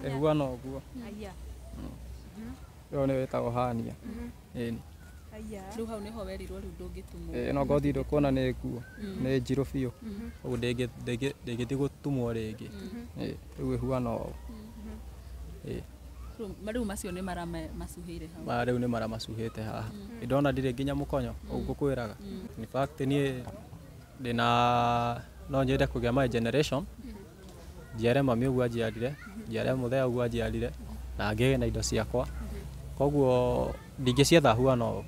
Ĩhuana ũguo. Ĩyo nĩyo ĩtagwo hernia. Ĩni. Rĩu hau nĩho werirwo rĩu ndũngĩtumwo? Ĩno ngothi ndũkuona nĩ nguo, nĩ njirũ biũ. Ũguo ndĩngĩthiĩ gũtumwo rĩngĩ. Rĩu ĩhuana ũũ. Rĩu macio nĩ mara macuhĩire hau? Maya rĩu nĩ mara macuhĩte haha. Nĩndona ndirĩ nginya mũkonyo, ũguo ngũkwĩraga. In fact niĩ ndĩna no nyende kũgĩa my generation, njiare mami ũguo anjiarire, njiare mũthee ũguo anjiarire, na ngĩe na indo ciakwa. Koguo ndingĩcietha huana ũũ.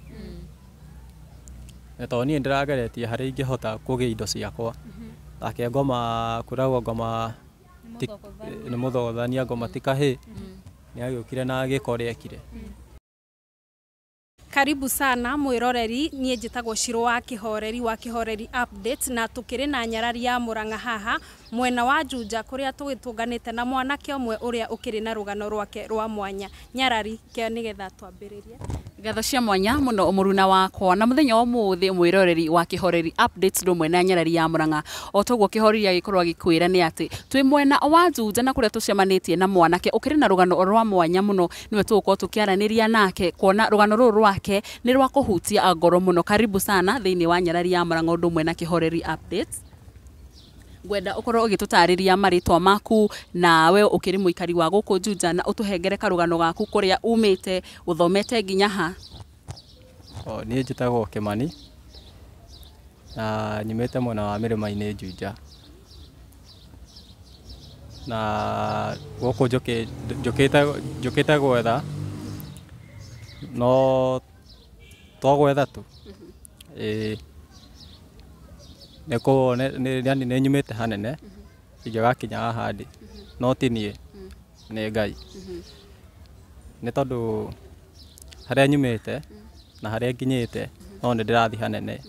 Nĩ tondũ niĩ ndĩrageretie harĩa ingĩhota kũgĩa indo ciakwa. Nake ngoma kwĩragwo ngoma nĩ mũthogothania, ngoma ti kahĩĩ, nĩ agĩũkire na agĩka ũrĩa ekire. Karibu sana mwiroreri, niĩ njĩtagwo Shiro wa Kĩhoreri wa Kĩhoreri Updates, na tũkĩrĩ na nyarari ya Murang'a haha mwena wa Juja kũrĩa tũgĩtũnganĩte na mwanake ũmwe ũrĩa ũkĩrĩ na rũgano rwake rwa mwanya. Nyarari kĩo nĩgetha twambĩrĩrie. Ngatho cia mwanya mũno mũruna wakwa, na mũthenya wa ũmũthĩ mwĩroreri wa Kĩhoreri Updates ndũmwe na nyarari ya Murang'a. O toguo Kĩhoreri agĩkorwo agĩkwĩra nĩ atĩ twĩ mwena wa Juja na kũrĩa tũcemanĩtie na mwanake ũkĩrĩ na rũgano rwa mwanya mũno, nĩwe tũgũkorwo tũkĩaranĩria nake kuona rũgano rũrũ rwake nĩ rwa kũhutia ngoro mũno. Karibu sana thĩinĩ wa nyarari ya Murang'a ũndũ ũmwe na Kĩhoreri Updates. Ngwenda ũkorwo ũgĩtũtarĩria marĩtwa maku na we ũkĩrĩ mũikari wa gũkũ Juja, na ũtũhengere karũgano gaku kũrĩa umĩte, ũthomete nginya ha. Niĩ njĩtagwo Kĩmani na nyumĩte mwena wa Mĩrĩma-inĩ Juja. Na gũkũ njũkĩte gwetha, no to gwetha tu. Ĩĩ nĩ nyumĩte hanene ingĩgakinya haha ndĩ, no ti niĩ, nĩ Ngai. Nĩ tondũ harĩa nyumĩte na harĩa nginyĩte no nĩ ndĩrathiĩ hanene,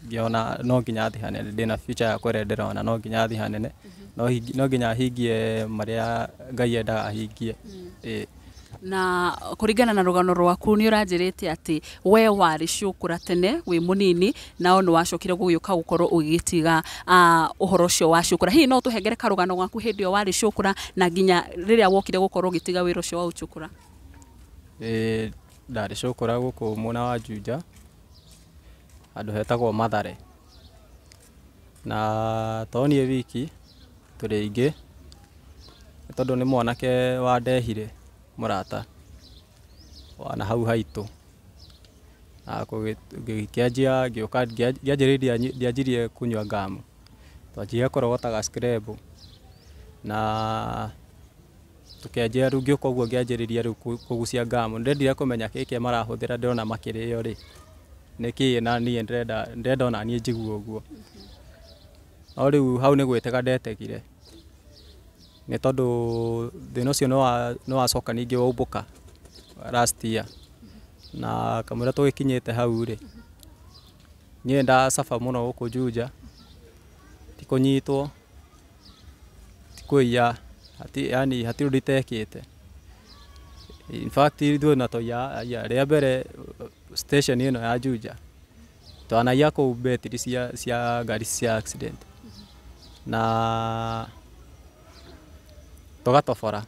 ngĩona no nginya thiĩ hanene, ndĩna future yakwa ĩrĩa ndĩrona no nginya thiĩ hanene, no nginya hingie marĩa Ngai endaga hingie. Ĩĩ. Na kũringana na rũgano rwaku nĩ ũranjĩrĩte atĩ we warĩ cũkũra tene wĩ mũnini, nao nĩ wacokire gũgĩũka gũkorwo ũgĩgĩtiga ũhoro ũcio wa cũkũra. Hihi no ũtũhengere karũgano gaku hĩndĩ ĩyo warĩ cũkũra na nginya rĩrĩa wokire gũkorwo ũgĩtiga wĩra ũcio wa ũcũkũra? Ĩĩ ndarĩ cũkũra gũkũ mwena wa Juja, handũ hetagwo Mathare. Na to niĩ wiki, tũrĩ aingĩ, nĩ tondũ nĩ mwanake wandehire mũrata wa na hau haitũ. Na ngĩkĩanjia ngĩũka ngĩanjĩrĩria ndianjirie kũnyua ngamu, twanjirie kũrogotaga scrap na tũkĩanjia rĩu ngĩũka ũguo ngĩanjĩrĩria rĩu kũgucia ngamu. Ndendire kũmenya kĩkĩ marahũthĩra ndĩrona makĩrĩo rĩ, nĩkĩ na niĩ ndĩrenda ona niĩ njigue ũguo. No rĩu hau nĩ gwĩtega ndetegire, nĩ tondũ thĩna ũcio nĩ wacoka ningĩ waumbũka last year. Na kamũira tũgĩkinyĩte hau rĩ, niĩ ndacaba mũno gũkũ Juja, ti kũnyitwo, ti kũiya, yani hatirĩ ũndũ itekĩte. In fact ithuĩ ona twaiyaga rĩa mbere station ĩno ya Juja, twanaiya kũu betiri cia ngari cia accident na tũgatobora.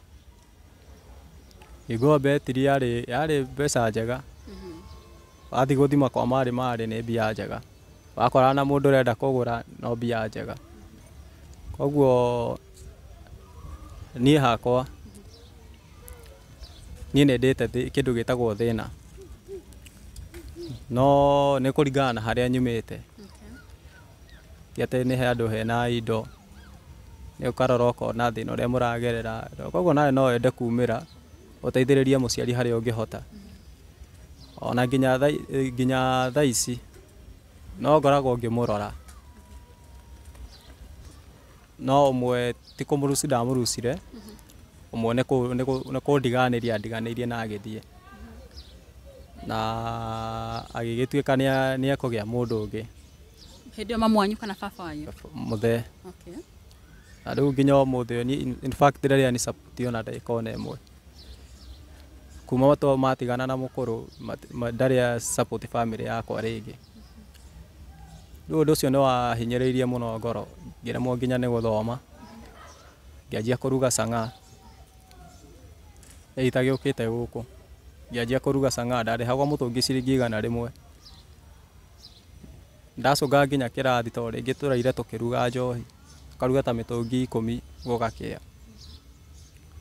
Nĩguo betiri yarĩ mbeca njega, wathiĩ gũthima kwa marĩ marĩ nĩ mbia njega, wakorana na mũndũ ũrenda kũgũra no mbia njega. Koguo niĩ hakwa niĩ nĩ ndĩte kĩndũ gĩtagwo thĩna, no nĩ kũringana na harĩa nyumĩte. Ti atĩ nĩ handũ hena indo, nĩ ũkarora ũkona thĩna ũrĩa mũragerera, koguo nawe no wende kumĩra ũteithĩrĩrie mũciari harĩa ũngĩhota. Ona nginya thaa ici no ngoragwo ngĩmũrora, no ũmwe ti kũmũruci ndamũrucire, ũmwe nĩ kũndiganĩria andiganĩirie na agĩthiĩ, na agĩgĩtuĩka nĩ ekũgĩa mũndũ ũngĩ. Hĩndĩ ĩyo mamu wanyu kana baba wanyu? Mũthee. Na rĩu nginya ũmũthĩ ũyũ, in fact rĩrĩa ni support ona ndagĩka ona ĩmwe. Kuma matigana na mũkũrũ, ndarĩ support family yakwa rĩngĩ. Rĩu ũndũ ũcio nĩ wahinyĩrĩirie mũno ngoro, ngĩremwo nginya nĩ gũthoma, ngĩanjia kũruga chang'aa. Itagĩũkĩte gũkũ ngĩanjia kũruga cang'aa, ndarĩhagwo mũtũngi ciringi 100. Ndacũnga nginya kĩrathi tondũ rĩngĩ tũraire tũkĩruga njohi, tũkaruga ta mĩtũngi 10 gũgakĩa.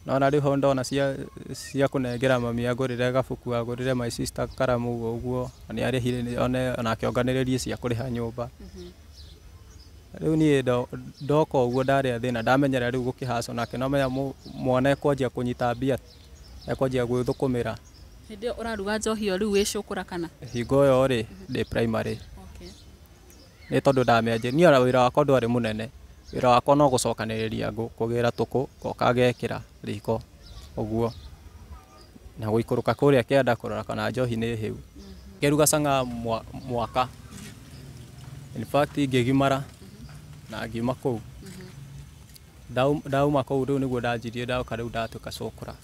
No na rĩu ho ndona cia kũnengera mami angũrĩre gabuku, agũrĩre my sister karamu ũguo, na nĩ arĩhire onake onganĩrĩrie cia kũrĩha nyũmba. Rĩu niĩ ndoka ũguo ndarĩa thĩna, ndamenyera rĩu gũkĩhaco nake no menya mwana ekwanjia kũnyita mbia, ekwanjia gwĩthũkũmĩra. Hĩndĩ ĩyo ũraruga njohi ĩyo rĩu wĩ cũkũra kana? Hingo ĩyo rĩ, ndĩ primary. Nĩ tondũ ndamĩanjia, niĩ ona wĩra wakwa ndwarĩ mũnene. Wĩra wakwa no gũcokanĩrĩria ngũ, kũgĩra tũkũ, ngoka ngekĩra riko ũguo, na gũikũrũka kũrĩa kĩanda kũrora kana njohi nĩ hĩu. Ngĩruga cang'aa mwaka. In fact ngĩgimara na ngiuma kũu. Ndauma kũu rĩu nĩguo ndanjirie ndoka rĩu ndatuĩka cũkũra.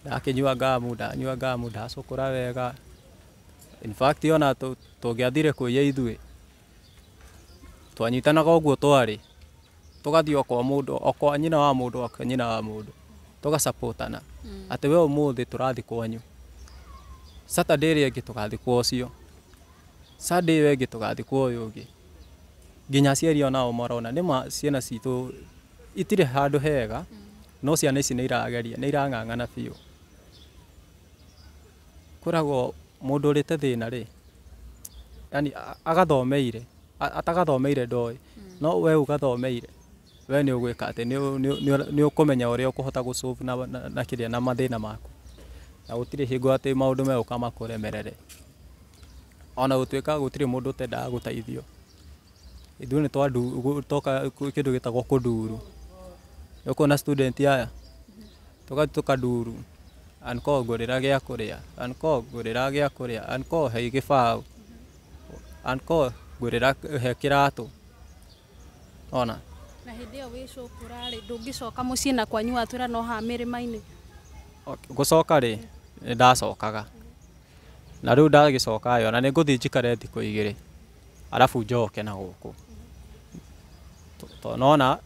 Ndakĩnyua ngamu, ndanyua ngamu, ndacũkũra wega. In fact ona tũngĩathire kũiya ithuĩ, twanyitanaga ũguo twarĩ, tũgathiĩ o kwa mũndũ, o kwa nyina wa mũndũ, o kwa nyina wa mũndũ, tũgacapotana. Atĩ we ũmũthĩ tũrathiĩ kwanyu, Saturday ĩrĩa ĩngĩ tũgathiĩ kwa ũcio, Sunday ĩyo ĩngĩ tũgathiĩ kwa ũyũ ũngĩ. Nginya aciari onao marona nĩma ciana citũ itirĩ handũ hega, no ciana ici nĩ irageria, nĩ irang'ang'ana biũ. Kwĩragwo mũndũ ũrĩte thĩna rĩ, yani agathomeire, atagathomeire ndoĩ, no we ũgathomeire, we nĩ ũgwĩka atĩ nĩ ũkũmenya ũrĩa ũkũhota gũ-solve na kĩrĩa na mathĩna maku. Na gũtirĩ hingo atĩ maũndũ megũka makũremerere. Ona gũtuĩka gũtirĩ mũndũ ũtendaga gũteithio. Ithuĩ nĩ toka kĩndũ gĩtagwo kũnduru. Nĩ ũkuona student aya, tũgathiĩ tũkanduru, uncle ngũrĩra gĩa kũrĩa, uncle ngũrĩra gĩa kũrĩa, uncle he gĩbaũ, uncle ngũrĩra he kĩratũ. Ona. Na hĩndĩ ĩyo wĩ cũkũra rĩ, ndũngĩcoka mũciĩ na kwanyu watwĩra no haha mĩrĩma-inĩ? Gũcoka rĩ, nĩ ndacokaga. Na rĩu ndagĩcoka ĩ, ona nĩ ngũthiĩ njikare thikũ 2, arabu njoke na gũkũ. Tondũ nona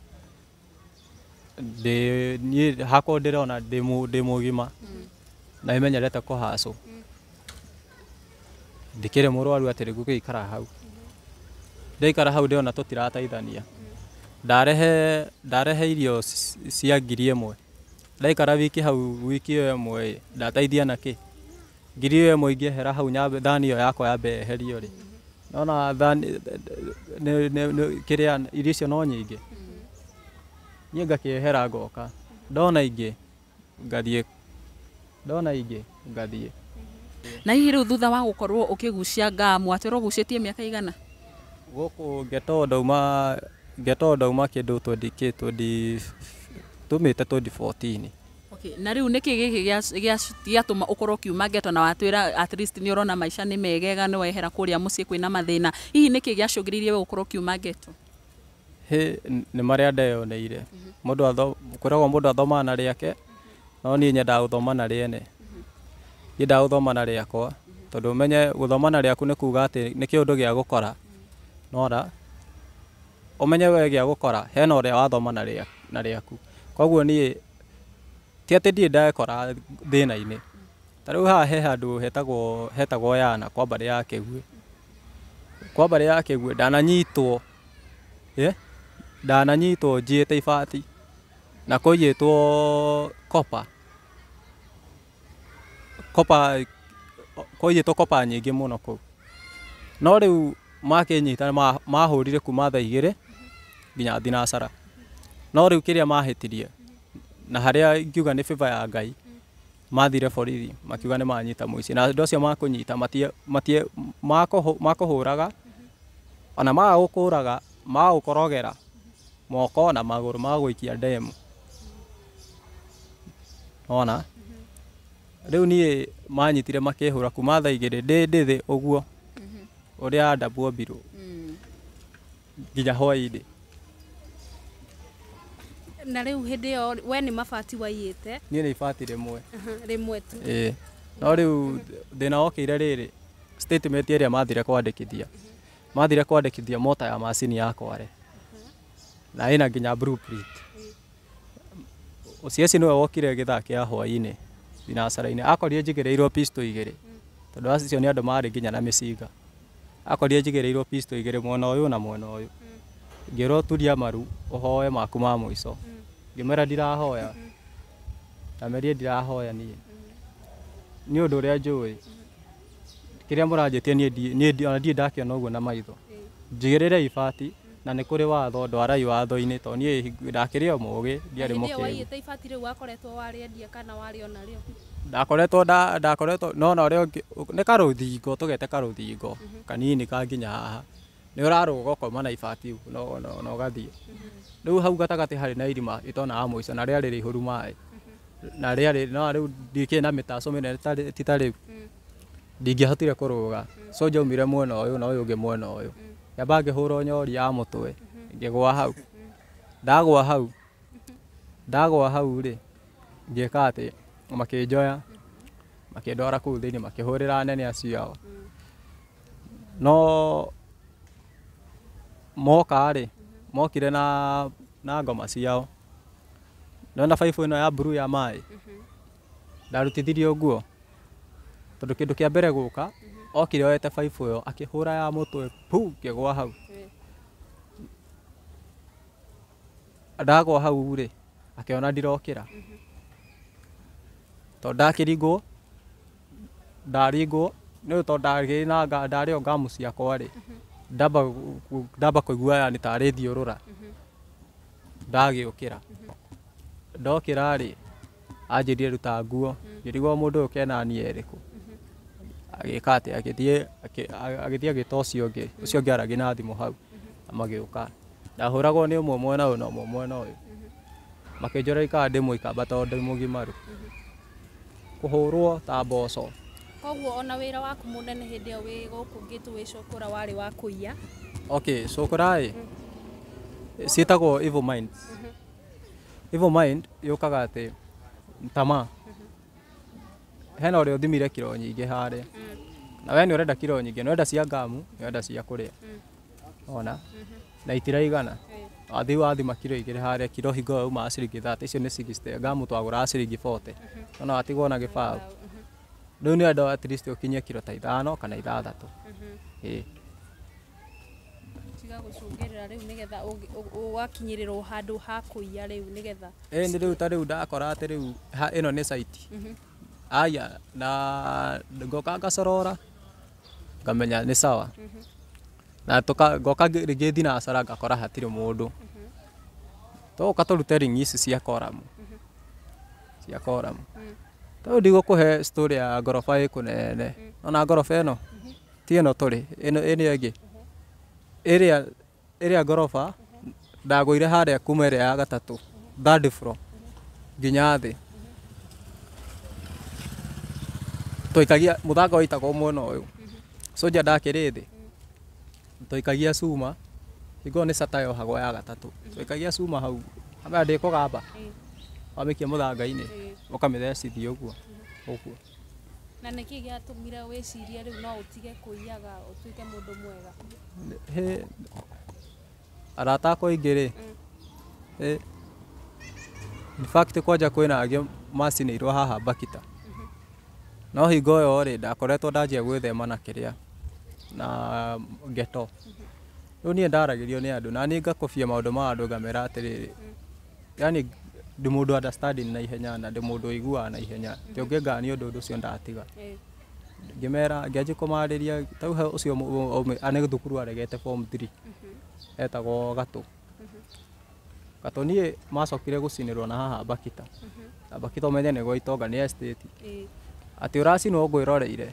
ndĩ niĩ hakwa ndĩrona ndĩ mũgima na nĩmenyerete kũhacũ. Ndikĩrĩ mũrwaru atĩ rĩu ngũgĩikara hau. Ndaikara hau ndĩrona tũtirateithania. Ndarehe irio cia 1000. Ndaikara wiki hau, wiki ĩyo ĩmwe ĩ, ndateithia na kĩ? 1000 ĩmwe ingĩehera hau nyambe thani ĩyo yakwa yambe yeherio rĩ, nona thani kĩrĩa irio icio no nyingĩ. Niĩ ngakĩehera ngoka, ndona ingĩ ngathiĩ, ndona ingĩ ngathiĩ. Na hihi rĩu thutha wa gũkorwo ũkĩgucia ngamu, watwĩra ũgucĩtie mĩaka igana? Gũkũ ngeto ndauma kĩndũ 20 tumĩte 2014. Okay, na rĩu nĩkĩ gĩkĩ gĩatũma ũkorwo ũkiuma ngeto na watwĩra at least nĩ ũrona maica nĩ megega, nĩ wehera kũrĩa mũciĩ kwĩna mathĩna. Hihi nĩkĩ gĩacũngĩrĩirie we gũkorwo ũkiuma ngeto? Hĩ, nĩ marĩa ndeyoneire. Mũndũ kwĩragwo mũndũ athomaga na rĩake, no niĩ nyendaga gũthoma na rĩene. Ndiendaga gũthoma na rĩakwa, tondũ ũmenye gũthoma na rĩaku nĩ kuga atĩ nĩ kĩũndũ gĩa gũkora. Nora ũmenye we gĩa gũkora hena ũrĩa wathoma na rĩaku. Koguo niĩ ti atĩ ndirĩ ndekora thĩna-inĩ. Ta rĩu haha he handũ hetagwo Yana kwa mbarĩ ya Kĩguĩ. Kwa mbarĩ ya Kĩguĩ ndananyitwo, ndananyitwo njiĩte ibati na kũiyĩtwo kopa. Kopa, kũiyĩtwo kopa nyingĩ mũno kũu. No rĩu makĩnyita mahũrire kuma thaa 2 nginya thinacara. No rĩu kĩrĩa mahĩtirie na harĩa ingiuga nĩ favor ya Ngai, mathire borithi makiuga nĩ manyita mũici, na andũ acio makũnyita makũhũraga, ona maga gũkũraga magũkorogera moko na magũrũ, magũikia ndemu. Ona rĩu niĩ manyitire makĩhũra kuma thaa 2 ndĩ ndĩthĩ ũguo ũrĩa Adamu ombirwo nginya hwaĩ-inĩ. Na rĩu hĩndĩ ĩyo we nĩ mabati waiyĩte? Niĩ nĩ ibati rĩmwe. Rĩmwe tu. Ĩĩ. No rĩu thĩna wokĩire rĩrĩ, statement ĩrĩa mathire kwandĩkithia, mathire kwandĩkithia mota ya macini ya Kware, na ĩna nginya blueprint. OCS nĩwe wokire gĩthaa kĩa hwaĩ-inĩ Thinacara-inĩ akorire njigĩrĩirwo pistol igĩrĩ, tondũ acio nĩ andũ marĩ nginya na mĩcinga. Akorire njigĩrĩirwo pistol igĩrĩ mwena ũyũ na mwena ũyũ. Ngĩrwo turia maru ũhoe maku ma mũico. Ngĩmwĩra ndirahoya. Ndamerire ndirahoya niĩ. Nĩ ũndũ ũrĩa njũĩ. Kĩrĩa mũranjĩtia niĩ ona ndirĩ ndakĩona ũguo na maitho. Njigĩrĩre ibati na nĩ kũrĩ watho, ndwarai watho-inĩ tondũ niĩ ndakĩrĩ o mũgĩ, ndiarĩ Hĩndĩ ĩyo mũkĩgu. Waiyĩte ibati rĩu wakoretwo warĩendia kana warĩ ona rĩo? Ndakoretwo nona ũrĩa ũngĩ nĩ karũthingo, tũgete karũthingo kanini ka nginya haha. Nĩ ũrarũga ũkauma na ibati na ũgathiĩ. Rĩu hau gatagatĩ harĩ na irima itonaga mũico na rĩarĩ rĩihũru maĩ. Na rĩarĩ no rĩu ndikĩrĩ na mĩtaco mĩnene ti ta rĩu. Ndingĩahotire kũrũga. So njaumire mwena ũyũ na ũyũ ũngĩ mwena ũyũ. Ngĩamba ngĩhũrwo nyori ya mũtwe, ngĩgũa hau. Ndagũa hau rĩ, ngĩka atĩ makĩnjoya, makĩndwara kũu thĩinĩ, makĩhũrĩra anene acio ao. No moka rĩ, mokire na ngoma ciao. Nĩwona baibũ ĩno ya blue ya maĩ? Ndarutithirio nguo. Tondũ kĩndũ kĩa mbere gũka, okire oete baibũ ĩyo, akĩhũra ya mũtwe, pu, ngĩgũa hau. Ndagũa hau rĩ, akĩona ndirokĩra. Tondũ ndakĩringwo, ndaringwo, nĩ tondũ ndarĩ na ndarĩ o ngamu ciakwa rĩ, ndamba kũigua yani tarĩ thiũrũra. Ndagĩũkĩra. Ndokĩra rĩ, anjĩrire ruta nguo, ngĩrigwo mũndũ ũyũ kena niĩ ĩrĩkũ. Agĩka atĩ, agĩthiĩ agĩta ũcio ũngĩ, ũcio ũngĩ aragia na thimũ hau, na magĩũka. Ndahũragwo nĩ ũmwe mwena ũyũ na ũmwe mwena ũyũ. Makĩnjũra ikara ndĩ mũikamba tondũ ndĩ mũgimaru. Kũhũrwo ta mboco. Koguo ona wĩra waku mũnene hĩndĩ ĩyo wĩ gũkũ ngĩtũ wĩ cũkũra warĩ wa kũiya? Okay, cũkũra ĩ, ciĩtagwo evil mind. Evil mind yũkaga atĩ tamaa. Hena ũrĩa ũthimire kiro nyingĩ harĩa. Na we nĩ ũrenda kiro nyingĩ, nĩ ũrenda cia ngamu, nĩ ũrenda cia kũrĩa. Ona? Na itiraigana. Wathiĩ wathima kiro igĩrĩ harĩa, kiro hingo ĩyo yaumaga ciringi 30, icio nĩ 60, ngamu twagũraga ciringi 40. Nona watigwo na gĩbaũ. Rĩu nĩ ũrenda at least ũkinyie kiro ta 5 kana 6. Ĩĩ. Tiga gũcũngĩrĩra rĩu nĩgetha ũgakinyĩrĩrwo handũ ha kũiya rĩu nĩgetha. Ĩĩ nĩ rĩu ta rĩu ndakora atĩ rĩu ĩno nĩ site. Aya na ngoka ngacorora ngamenya nĩ sawa. Na ngoka rĩngĩ thinacara ngakora hatirĩ mũndũ. Tũgoka tũrute ring ici cia koramu. Cia koramu. Tondũ ndigũkũhe story ya ngoroba ĩ kũnene. Ona ngoroba ĩno ti ĩno tũrĩ, ĩno ĩngĩ. Ĩrĩa ngoroba ndagũire harĩa kuma ĩrĩa ya gatatũ, third floor nginya thĩ. Twaikagia mũthanga waitagwo mwena ũyũ. Soja ndakĩrĩ thĩ. Twaikagia cuma, hingo nĩ cata yohagwo ya gatatũ. Twaikagia cuma hau, amera ndĩkũgamba. Wamĩikia mũthanga-inĩ, ũkamĩthecithia ũguo, ũguo. Na nĩkĩ gĩatũmire wĩcirie rĩu no ũtige kũiyaga ũtuĩke mũndũ mwega? Hĩ, arata akwa aingĩ rĩ, in fact kwanja kwĩna angĩ macinĩirwo haha Bakita. No hingo ĩyo rĩ, ndakoretwo ndanjia gwĩthema na kĩrĩa, na ghetto. Rĩu niĩ ndaragĩrio nĩ andũ, na niĩ ngakobia maũndũ ma andũ ngamera atĩrĩrĩ, yani ndĩ mũndũ understanding na ihenya na ndĩ mũndũ ũiguaga na ihenya. Ti ũngĩngania ũndũ ũcio ndatiga. Ngĩmera, ngĩanjia kũmarĩria, ta rĩu ũcio nĩ thukuru aregete form 3. Etagwo Gatũ. Gatũ niĩ macokire gũcinĩrwo na haha Bakita. Na Bakita ũmenye nĩ gwa itonga nĩ estate. Atĩ ũracinwo ngwĩroreire.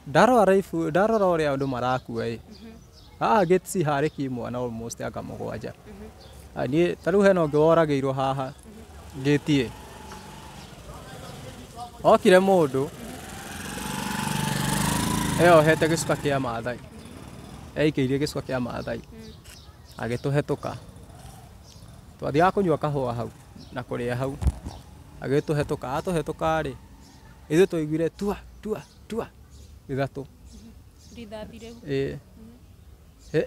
Ndarora life, ndarora ũrĩa andũ marakua ĩ. Haha gate C harĩ kimwana almost anga 7. Niĩ ta rĩu hena ũngĩ woragĩirwo haha gate ĩ. Okire mũndũ eyohete gĩcuka kĩa Maathai. Eikĩirie gĩcuka kĩa Maathai. Agĩtũhetũka. Twathiaga kũnyua kahũa hau na kũrĩa hau. Agĩtũhetũka, atũhetũka rĩ, ithuĩ twaiguire tua tua tua ithatũ. Rithathi rĩu. Ĩĩ. Hĩ,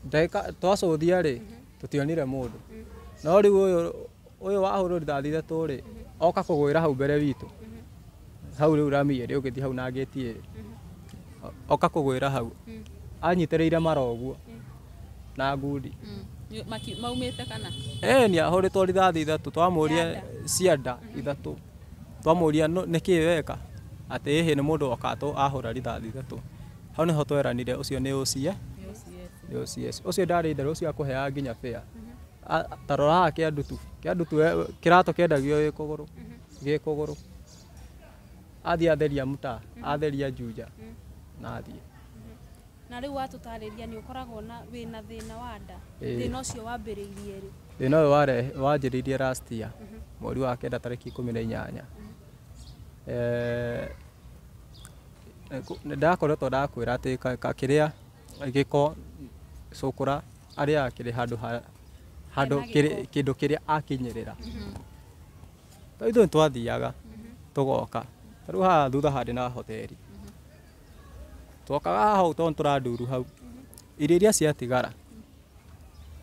ndagĩka twacũthia rĩ, tũtionire mũndũ. No rĩu ũyũ wahũrwo rithathi ithatũ rĩ, Oka kũgwĩra hau mbere witũ. Hau rĩu rami ĩrĩ ũgĩthiĩ hau na ngĩti ĩrĩ. Oka kũgwĩra hau. Anyitĩrĩire mara ũguo. Na ngundi. Maumĩte kana? Nĩ ahũrĩtwo rithathi 3 twamũria cia nda 3. Twamũria nĩkĩ weka? Atĩ ĩhĩ nĩ mũndũ oka ahũra rithathi 3. Hau nĩho tweranire ũcio nĩ OCS. Nĩ OCS. Ũcio ndarĩ itherũ, ũcio akũheaga nginya fare. Ta rora haha Kĩandutu. Kĩandutu kĩratũ kĩendagio gĩ kũgũrũ. Gĩ kũgũrũ. Athiĩ atheria mtaa, atheria Juja na athiĩ. Na rĩu watũtarĩria nĩ ũkoragwo na wĩna thĩna wa nda. Thĩna ũcio wambĩrĩirie rĩ? Thĩna ũyũ wanjĩrĩirie last year, mweri wa 9 tarĩki 18. Nĩ ndakoretwo ndakwĩra atĩ kĩrĩa gĩko cũkũra arĩaga kĩrĩ handũ handũ kĩndũ kĩrĩa akinyĩrĩra. Tondũ ithuĩ nĩtwathiaga tũgoka. Ta rĩu haha thutha handĩ na hoteri. Twokaga haha ũũ tondũ nĩtũranduru hau. Irio iria ciatigara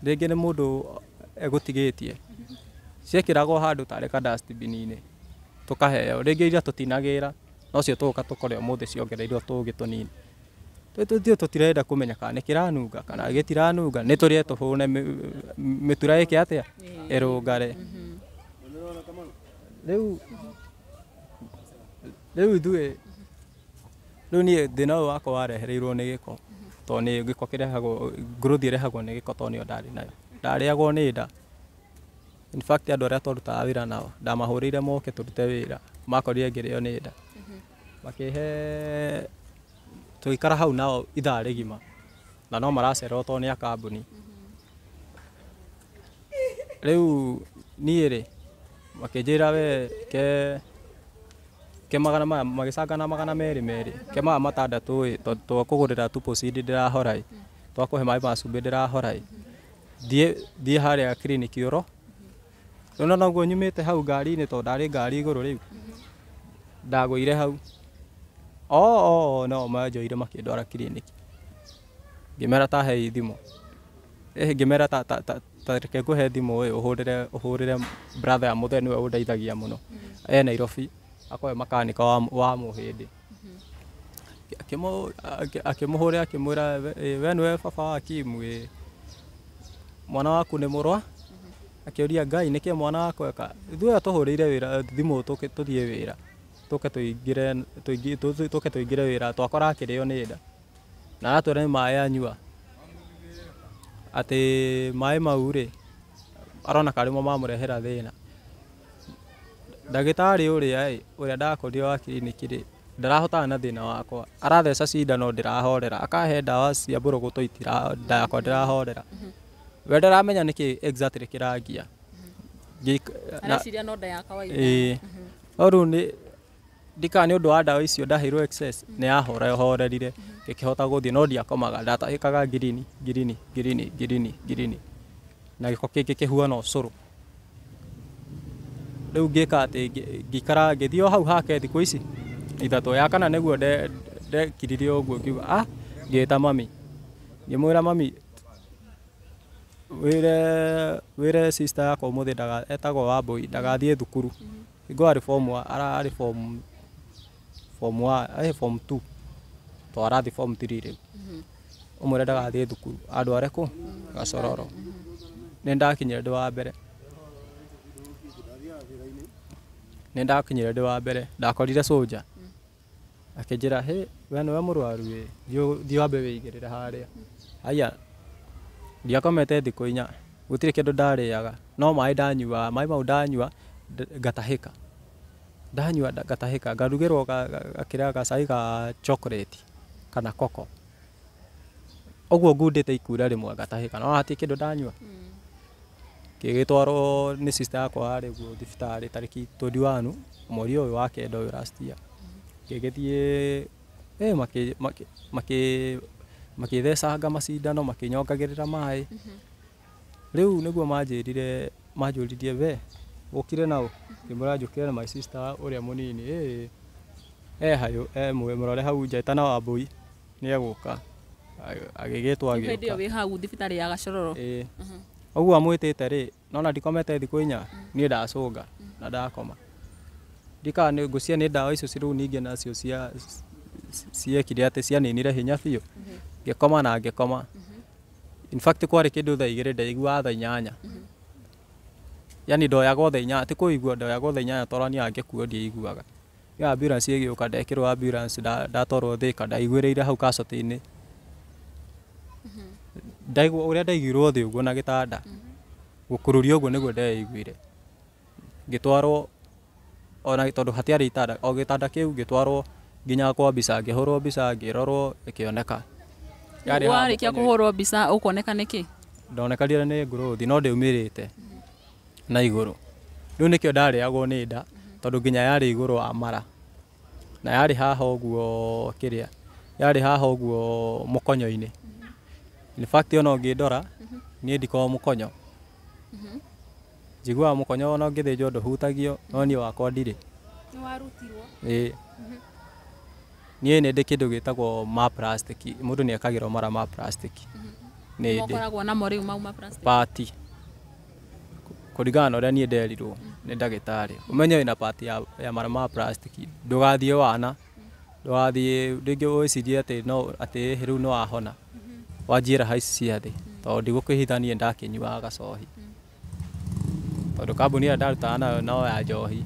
rĩngĩ nĩ mũndũ egũtigĩtie ciekĩragwo handũ tarĩ ka dustbin-inĩ tũkaheo. Rĩngĩ iria tũtinagĩra nocio tũgũka tũkore ũmũthĩ ciongereirwo tũũgĩ tũnini. Ithuĩ tũtirenda kũmenya kana nĩ kĩranunga kana gĩtiranunga, nĩ tũrĩe tũhũne mĩtura ĩke atĩa ĩrũngare. Rĩu ithuĩ rĩu niĩ thĩna ũyũ wakwa warehereirwo nĩ gĩko tondũ nĩ gĩko kĩrehagwo growth ĩrehagwo nĩ gĩko tondũ nĩyo ndarĩ nayo. Ndarĩagwo nĩ nda. In fact andũ arĩa twarutaga wĩra nao ndamahũrĩire moke tũrute wĩra makorire ngĩrĩo nĩ nda. Makĩhe tũgĩikara hau nao ithaa rĩgima na no maracererwo tondũ nĩ a kambuni. Rĩu niĩ rĩ makĩnjĩra we ke magana maya magĩcangana 200 merĩ ke maya 6 ĩ tondũ twakũgũrĩra Tupocid ndĩrahora ĩ twakũhe maĩ ma cumbĩ ndĩrahora ĩ thiĩ harĩa clinic ũro. Rĩu no noguo nyumĩte hau ngari-inĩ tondũ ndarĩ ngari igũrũ rĩu ndagũire hau no manjoire makĩndwara clinic. Ngĩmera ta hei thimũ. Ngĩmera ta reke ngũhe thimũ ĩ ũhũrĩre brother ya mũthee nĩwe ũndeithagia mũno. E Nairobi akorwo makanika wa mũhĩndĩ. Akĩmũhũrĩra akĩmwĩra we nĩwe baba wa Kim ĩ mwana waku nĩ mũrwa. Akĩũria Ngai nĩkĩ mwana wakwa eka. Ithuĩ atũhũrĩire wĩra thimũ tũthiĩ wĩra. Tũke tũingĩre wĩra twakora akĩrĩo nĩ nda. Na aratwĩra nĩ maĩ anyua. Atĩ maĩ mau rĩ arona karĩ mo mamũrehera thĩna. Ndagĩtarĩ ũrĩa ĩ ũrĩa ndakorire wa clinic rĩ ndarahotana na thĩna wakwa. Aratheca cindano ndĩrahorera akahe ndawa cia mbũrũgũtũ nda yakwa ndĩrahorera. We ndaramenya nĩkĩ exactly kĩrangia. Areciria no nda ya kawaida. Ĩĩ. No rĩu nĩ ndikana nĩ ũndũ wa ndawa icio ndaheirwo excess nĩ yahorerire ngĩkĩhota gũthiĩ no ndiakomaga ndatahĩkaga ngirini ngirini ngirini ngirini ngirini na gĩko kĩngĩ kĩhuana ũcũrũ. Rĩu ngĩka atĩ ngĩikara ngĩthiĩ o hau hake thikũ ici 3 ya kana nĩguo ndekiririe ũguo ngiuga ngĩta mami ngĩmwĩra mami wĩre sister yakwa ũmũthĩ etagwo Wambũi ndagathiĩ thukuru. Hingo arĩ form 1 ararĩ form 1 form 2 to arathiĩ form 3 rĩu. Ũmwĩre ndagathiĩ thukuru andware kũ Gacororo. Nĩ ndakinyire ndĩ wa mbere. Nĩ ndakinyire ndĩ wa mbere ndakorire soldier. Akĩnjĩra hĩ we nĩwe mũrwaru ĩ thiĩ wambe wĩigĩrĩre harĩa. Haiya ndiakomete thikũ 4 gũtirĩ kĩndũ ndarĩaga no maĩ ndanyuaga maĩ mau ndanyua ngatahĩka. Ndanyua ngatahĩka ngarugĩrwo gakĩrĩa gacai ga chocolate kana koko. Ũguo ngundĩte ikura rĩmwe ngatahĩka no hatirĩ kĩndũ ndanyua. Ngĩgĩtwarwo nĩ sister yakwa harĩa ũguo thibitarĩ tarĩki 21 mweri ũyũ wa 9 ũyũ last year. Ngĩgĩthiĩ makĩthecanga macindano makĩnyongagĩrĩra maĩ. Rĩu nĩguo manjĩrire manjũririe we ũkire naũ ngĩmwĩra njũkire na my sister ũrĩa mũnini e hayũ e mũrore hau nja ĩtana Wambũi nĩ egũka. Agĩgĩtwo agĩũka. Hĩndĩ ĩyo wĩ hau thibitarĩ ya Gacororo. Ĩĩ. Ũguo amwĩtĩte rĩ nona ndikomete thikũ 4 niĩ ndacũnga na ndakoma. Ndikaga nĩ ngũcia nĩ ndawa icio rĩu ningĩ nacio cia ciekire atĩ cianinire hinya biũ. Ngĩkoma na ngĩkoma. In fact kwarĩ kĩndũ thaa 2 ndaiguaga thaa 8. Yani ndoyagwo thaa 8, ti kũigua, ndoyagwo thaa 8 tondũ niĩ angĩkuo ndiaiguaga. Ĩyo ambulance ĩgĩũka, ndekĩrwo ambulance, ndatwarwo Thĩka, ndaiguĩrĩire hau casualty-inĩ. Ndaigua ũrĩa ndaigirwo thĩ ũguo na gĩtanda, gũkururio ũguo nĩguo ndeiguire. Ngĩtwarwo ona tondũ hatiarĩ itanda, o gĩtanda kĩu ngĩtwarwo nginya kwa mbica, ngĩhũrwo mbica, ngĩrorwo, ĩkĩoneka. Yarĩ haha Warĩkia mũkonyo-inĩ. Kũhũrwo mbica ũkuoneka nĩkĩ? Ndonekanire nĩ growth no ndĩumĩrĩte na igũrũ. Rĩu nĩkĩo ndarĩagwo nĩ nda, tondũ nginya yarĩ igũrũ wa mara na yarĩ haha ũguo, kĩrĩa yarĩ haha ũguo mũkonyo-inĩ. In fact ona ũngĩndora niĩ ndikoragwo mũkonyo, njiguaga mũkonyo ona ũngĩthĩnjwo ndũhutagio, no niĩ wakwa ndirĩ. Nĩ warutirwo? Ĩĩ, niĩ nĩ ndĩ kĩndũ gĩtagwo ma plastic, mũndũ nĩ ekagĩrwo mara ma plastic, nĩ ndĩ. Mokoragwo namo rĩu mau ma plastic? Pati kũringana na ũrĩa niĩ nderirwo nĩ ndagĩtarĩ, ũmenye wĩna pati ya mara ma plastic, ndũgathiĩ wana ndũgathiĩ rĩngĩ wĩcirie atĩ no atĩ rĩu nĩ wahona, wanjie raha ici cia thĩ, tondũ ndigũkĩhitha niĩ ndakĩnyuaga gacohi, tondũ kambuni ĩrĩa ndarutaga nayo no ya njohi.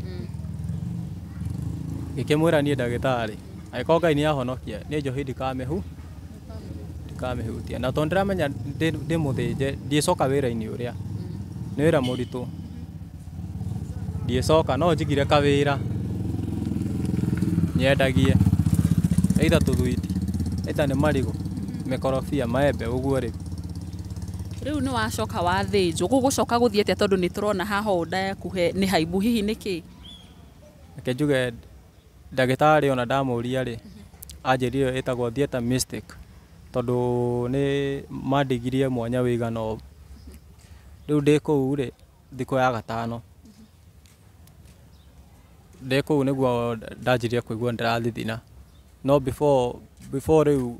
Ngĩkĩmwĩra niĩ ndagĩtarĩ, angĩkorwo Ngai nĩ ahonokia niĩ njohi ndikamĩhutia, na tondũ ndĩramenya ndĩ mũthĩnje ndiĩcoka wĩra-inĩ ũrĩa nĩ wĩra mũritũ, ndiĩcoka, no njigire kawĩra nyendagie either tũthwiti, either nĩ marigũ, mĩkorobia, maembe, ũguo rĩu. Rĩu nĩ wacoka wathĩnjwo, gũgũcoka gũthiĩ atĩa, tondũ nĩ tũrona haha ũũ nda yaku nĩ haimbu, hihi nĩkĩ? Reke njuge ndagĩtarĩ ona ndamũria rĩ, anjĩrire ĩtagwo theatre mistake, tondũ nĩ mandigirie mwanya wĩigana ũũ. Rĩu ndĩ kũu rĩ, thikũ ya gatano ndĩ kũu nĩguo ndanjirie kũigua ndĩrathithina, no before rĩu,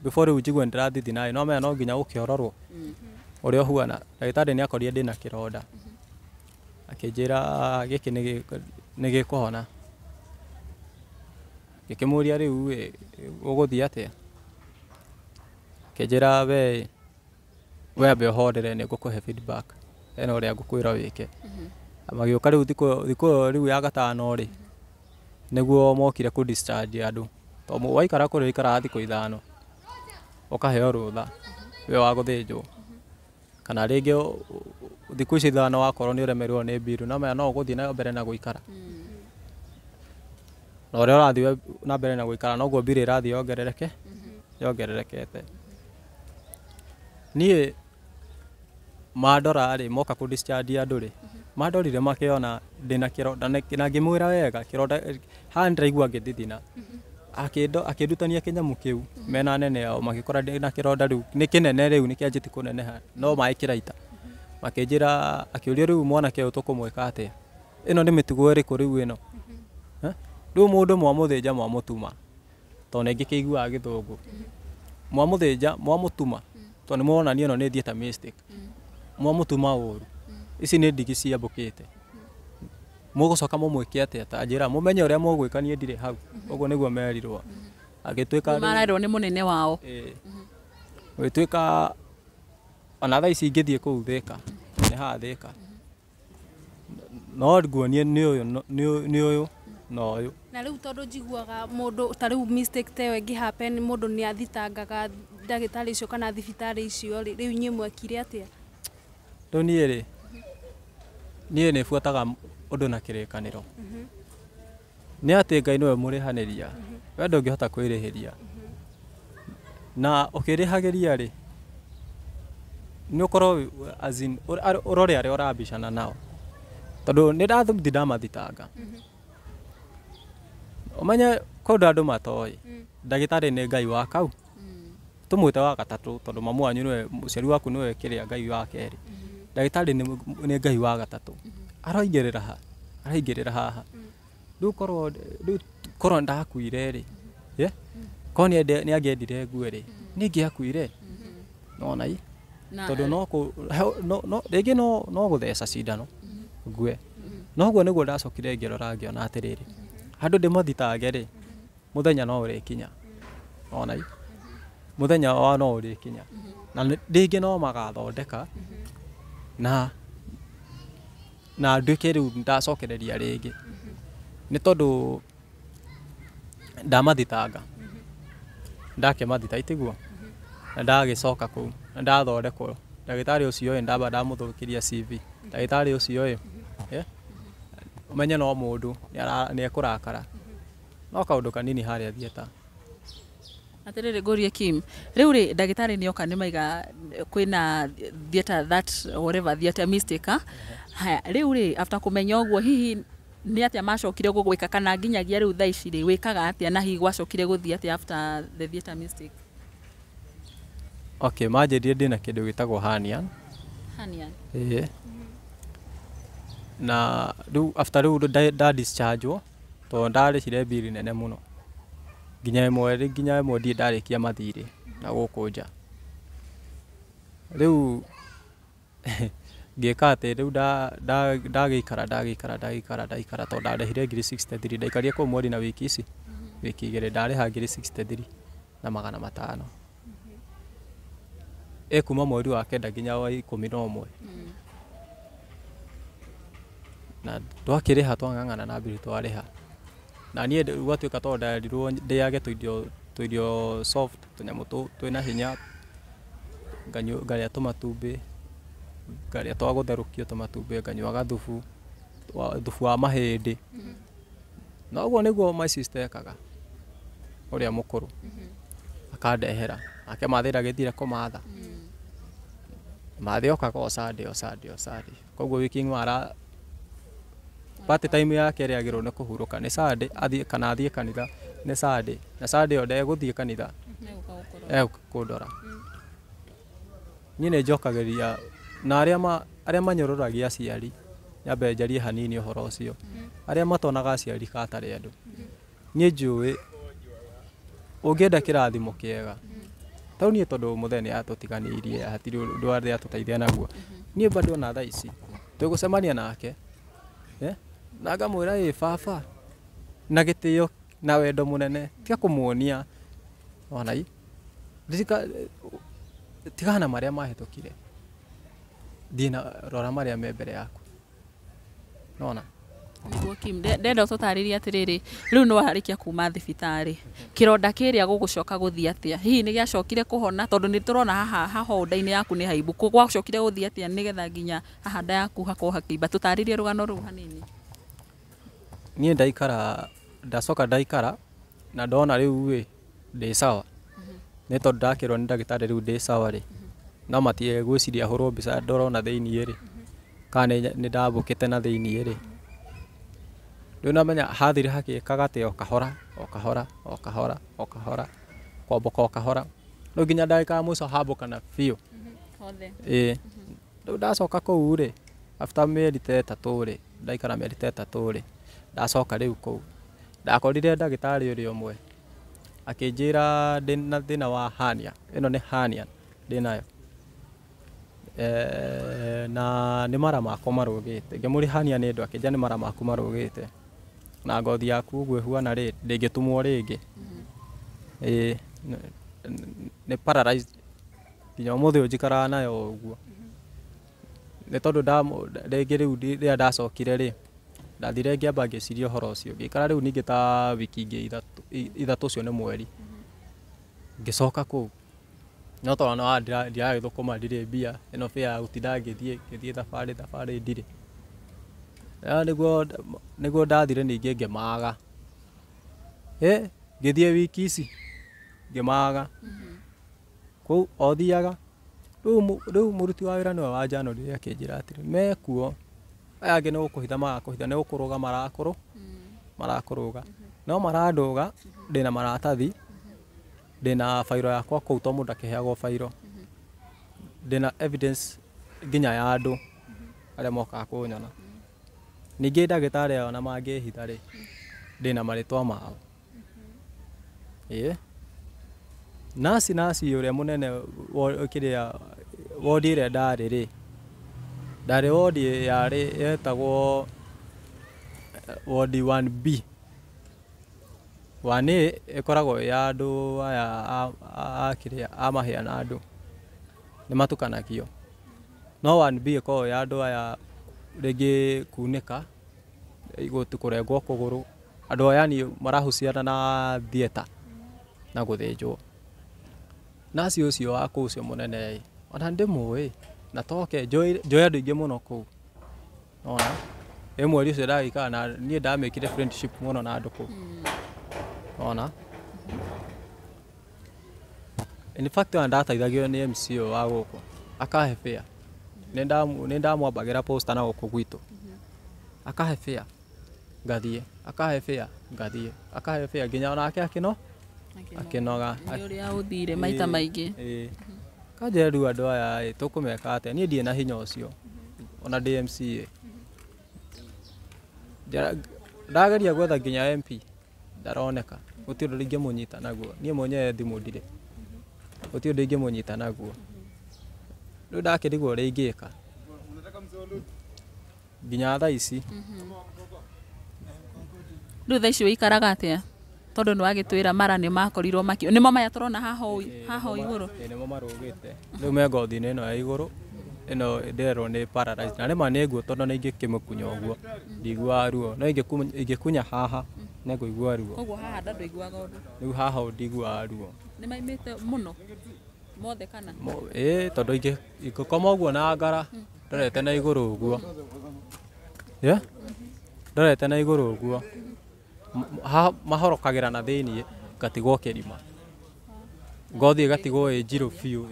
before rĩu njigue ndĩrathithina rĩ, no menya no nginya ũkĩororwo ũrĩa ũhuana. Ndagĩtarĩ nĩ akorire ndĩna kĩronda, akĩnjĩra gĩkĩ nĩ gĩkũhona. Ngĩkĩmũria rĩu ĩ ũgũthiĩ atĩa? Akĩnjĩra we ambe ũhorere, nĩ ngũkũhe feedback, hena ũrĩa ngũkwĩra wĩke. Magĩũka rĩu thikũ ĩyo rĩu ya gatano rĩ, nĩguo mokire kũ discharge andũ, tondũ waikara kũrĩa ũikaraga thikũ 5 ũkaheo rũtha we wa gũthĩnjwo, kana rĩngĩ thikũ icio 5 wakorwo nĩ ũremererwo nĩ mbiru, no menya no ũgũthiĩ na mbere na gũikara, na ũrĩa ũrathiĩ na mbere na gũikara noguo mbiru ĩrathiĩ yongererekete. Niĩ mandora rĩ, moka kũ discharge andũ rĩ, mandorire makĩona ndĩna kĩronda, na ngĩmwĩra wega kĩronda haha nĩndĩraigua ngĩthithina. Akĩndutania kĩnyamũ kĩu mena anene ao, magĩkora ndĩna kĩronda rĩu nĩ kĩnene, rĩu nĩ kĩanjĩtie kũneneha no maĩ kĩraita. Makĩnjĩra, akĩũria rĩu mwanake ũyũ tũkũmwĩka atĩa, ĩno nĩ mĩtugo ĩrĩkũ rĩu ĩno? Rĩu mũndũ mwamũthĩnja mwamũtuma, tondũ nĩ ngĩkĩiguaga gĩthũngũ, mwamũthĩnja mwamũtuma, tondũ nĩ mũronania ĩno nĩ theatre mistake, mwamũtuma ũru, ici nĩ ndigi ciambũkĩte, mũgũcoka mũmwĩke atĩa? Ta njĩra mũmenye ũrĩa mũgwĩka, niĩ ndirĩ hau. Ũguo nĩguo merirwo. Agĩtuĩka rĩu Marerwo nĩ mũnene wao? Ĩĩ. Gũgĩtuĩka ona thaa ici ingĩthiĩ kũu Thĩka, nĩ haha Thĩka, no nguonie nĩ ũyũ, nĩ ũyũ na ũyũ. Na rĩu tondũ njiguaga mũndũ ta rĩu mistake ta ĩyo ĩngĩ happen, mũndũ nĩ athitangaga ndagĩtarĩ icio kana thibitarĩ icio rĩ, rĩu inyuĩ mwekire atĩa? Rĩu niĩ rĩ, niĩ nĩ buataga ũndũ na kĩrĩkanĩro, nĩ atĩ Ngai nĩwe mũrĩhanĩria, we ndũngĩhota kwĩrĩhĩria, na ũkĩrĩhagĩria rĩ, nĩ ũkorwo as in ũrore arĩa ũrabicana nao, tondũ nĩ ndathi ndamathitanga. Ũmenye kũndũ andũ matoĩ ndagĩtarĩ nĩ Ngai wa kau, tũmwĩte wa gatatũ, tondũ mamu wanyu nĩwe, mũciari waku nĩwe kĩrĩa Ngai wa kerĩ, ndagĩtarĩ nĩ Ngai wa gatatũ, aroingĩrĩra ha, araingĩrĩra haha. Rĩu korwo ndakuire rĩ, korwo nĩ angĩendire ngue rĩ, niĩ ingĩakuire nona i tondũ no rĩngĩ no gũtheca cindano ngue. No ũguo nĩguo ndacokire ngĩrora ngĩona atĩrĩrĩ, handũ ndĩmathitange rĩ, mũthenya no ũrĩkinya, ona i mũthenya wa no ũrĩkinya na rĩngĩ no magathondeka na nduĩke rĩu ndacokereria rĩngĩ, nĩ tondũ ndamathitanga, ndakĩmathita itiguo, na ndagĩcoka kũu na ndathondekwo. Ndagĩtarĩ ũcio ĩ, ndamba ndamũthũkĩria CV ndagĩtarĩ ũcio ĩ, ũmenye no mũndũ nĩ ekũrakara no kaũndũ kanini harĩa theatre. Atĩrĩrĩ, ngũrie Kim, rĩu rĩ, ndagĩtarĩ nĩoka nĩ maiga kwĩna theatre, that whatever theatre mistake, ah? Haya, rĩu rĩ, after kũmenya ũguo, hihi nĩ atĩa macokire gũgwĩka, kana nginyagia rĩu thaa ici rĩ, wĩkaga atĩa, na hihi gwacokire gũthiĩ atĩa after the theatre mistake? Okay, manjĩrire ndĩna kĩndũ gĩtagwo hernia. Hernia. Ĩĩ, na rĩu after rĩu nda discharge tondũ ndarĩhire mbiri nene mũno, nginya ĩmwe ndirĩ ndarĩkia mathirĩ na gũkũ nja. Rĩu ngĩka atĩ rĩu ndagĩikara ndagĩikara ndagĩikara ndaikara, tondũ ndarĩhire ngiri 63, ndaikarire kũu mweri na wiki ici wiki 2, ndarĩha ngiri 63 na 500 ĩ kuma mweri wa 9 nginya wa 11, na twakĩrĩha, twang'ang'ana na mbiri twarĩha. Na niĩ gwatuĩka tondũ nderirwo ndĩage tũirio soft, tũnyamũ twĩna hinya, ngarĩa tũmatumbĩ, ngarĩa twa gũtherũkio tũmatumbĩ, nganyuaga thubu thubu wa mahĩndĩ. Na ũguo nĩguo my sister ekaga, ũrĩa mũkũrũ, akandehera. Nake mathĩ ndagĩthire kũmatha, mathĩ okaga o Sunday, o Sunday, o Sunday. Koguo wiki ng'ima ara party time yake ĩrĩa agĩrĩirwo nĩ kũhurũka nĩ Sunday, athiĩ kana athiĩ kanitha nĩ Sunday, na Sunday ĩyo ndegũthiĩ kanitha, egũka kũndora. Niĩ nĩ njokagĩria na arĩa manyũrũragia aciari, nyambe njarie hanini ũhoro ũcio, arĩa matonaga aciari katarĩ andũ. Niĩ njũĩ ũngĩenda kĩrathimo kĩega tau niĩ, tondũ mũthee nĩ atũtiganĩirie, hatirĩ ũndũ arĩ atũteithia naguo. Niĩ bado ona thaa ici twĩgũcemania nake, na ngamwĩra, "Ĩ baba," na gĩtĩo na wendo mũnene, tiga kũmuonia ona i ririka, tigana na marĩa mahĩtũkire, thiĩ na rora marĩa me mbere yaku, nona. Nĩguo Kim, ndenda ũtũtarĩrie atĩrĩrĩ, rĩu nĩ warĩkia kuma thibitarĩ, kĩronda kĩrĩa gũgũcoka gũthiĩ atĩa? Hihi nĩ gĩacokire kũhona? Tondũ nĩ tũrona haha haho nda-inĩ yaku nĩ haimbu. Gwacokire gũthiĩ atĩa nĩgetha nginya haha nda yaku hakorwo hakĩimba? Tũtarĩrie rũgano rũu hanini. Niĩ ndaikara, ndacoka ndaikara na ndona rĩu ĩ ndĩ sawa, nĩ tondũ ndakĩrwo nĩ ndagĩtarĩ rĩu ndĩ sawa rĩ, no matige gwĩciria hũrwo mbica ndorwo na thĩiniĩ rĩ, kana nĩ ndambũkĩte na thĩiniĩ rĩ. Rĩu namenya hathire hagĩkaga atĩ o kahora o kahora o kahora o kahora kwambũka o kahora, rĩu nginya ndagĩka ya mũico hambũkana biũ. Hothe. Ĩĩ, rĩu ndacoka kũu rĩ, after mĩeri ta 3 rĩ, ndaikara mĩeri ta 3 rĩ, ndacoka rĩu kũu ndakorire ndagĩtarĩ ũrĩa ũmwe akĩnjĩra ndĩna thĩna wa hernia. Ĩno nĩ hernia ndĩnayo, na nĩ mara makwa marũgĩte. Ngĩmũria hernia nĩ ndũ, akĩnjĩra nĩ mara maku marũgĩte na ngothi yaku ũguo ĩhuana rĩ, ndĩngĩtumwo rĩngĩ. Ĩĩ, nĩ paralyzed nginya ũmũthĩ ũyũ njikaraga nayo ũguo, nĩ tondũ rĩngĩ rĩu rĩrĩa ndacokire rĩ, ndathire ngĩamba ngĩciria ũhoro ũcio, ngĩikara rĩu ningĩ ta wiki ingĩ 3, ũcio nĩ mweri, ngĩcoka kũu, no tondũ no ndiragĩthũkũma, ndirĩ mbia ĩno bĩa ya gũtinda ngĩthiĩ thabarĩ ndirĩ. Nĩguo ndathire ningĩ ngĩmaga, ngĩthiĩ wiki ici ngĩmaga kũu o thiaga. Rĩu mũruti wa wĩra nĩwe wanjanũrire, akĩnjĩra atĩrĩ, mekuo aya angĩ nĩ gũkũhitha marakũhitha, nĩ gũkũrũga marakũrũga, no marandũga ndĩna maratathi, ndĩna bairo yakwa kũu, to mũndũ akĩheagwo bairo, ndĩna evidence nginya ya andũ arĩa mokaga kũnyona. Ningĩ ndagĩtarĩ aya ona mangĩhitha rĩ, ndĩna marĩtwa mao. Ĩĩ, naci ũrĩa mũnene kĩrĩa wodi ĩrĩa ndarĩ rĩ, ndarĩ wodi yarĩ yetagwo Wodi 1B. 1A ĩkoragwo ya andũ aya a kĩrĩa a mahĩa na andũ nĩ matukanagio. No 1B ĩkoragwo ya andũ aya rĩngĩ kunĩka, kũrengwo kũgũrũ, andũ aya yani marahuciana na theatre na gũthĩnjwo. Naci ũcio wa kũu ũcio mũnene ĩ, ona ndĩmũĩ na toke njũĩ andũ aingĩ mũno kũu. Nona ĩ mweri ũcio ndagĩikara na niĩ ndamĩkire friendship mũno na andũ kũu. Nona in fact ona ndateithagio nĩ MC ũyũ wa gũkũ akahe fare. Nĩ ndamwambagĩra poster na gũkũ gwitũ. Akahe fare ngathiĩ, akahe fare ngathiĩ, akahe fare nginya onake akĩnoga. Nĩ ũrĩa ũthire maita maingĩ. Kanjĩra rĩu andũ aya ĩ tũkũmeka atĩa, niĩ ndirĩ na hinya ũcio ona ndĩ MCA. Ndageria gwetha nginya MP ndaroneka, gũtirĩ ũndũ ingĩmũnyita naguo, niĩ mwenyewe thimũ ndirĩ, gũtirĩ ũndũ ingĩmũnyita naguo. Rĩu ndakĩrigwo ũrĩa ingĩka nginya thaa ici. Rĩu thaa ici wĩikaraga atĩa? Tondũ nĩ wagĩtwĩra mara nĩ makorirwo makĩ nĩmo maya tũrona haha igũrũ. Nĩmo marũgĩte rĩu me ngothi-inĩ ĩno ya igũrũ ĩno ndĩrerwo nĩ paralyzed na rĩma nĩ nguo tondũ nĩ ingĩkĩmĩkunya ũguo ndiguaga ruo, no ingĩkunya haha nĩ ngũigua ruo. Koguo haha ndũiguaga ũndũ? Rĩu haha ndiguaga ruo. Nĩ maimĩte mũno mothe kana? Ĩĩ tondũ ingĩkoma ũguo na ngara ndorete na igũrũ ũguo. Ndorete na igũrũ ũguo mahorokagĩra na thĩiniĩ ngatigwo kĩrima, ngothi ĩgatigwo ĩ njirũ biũ.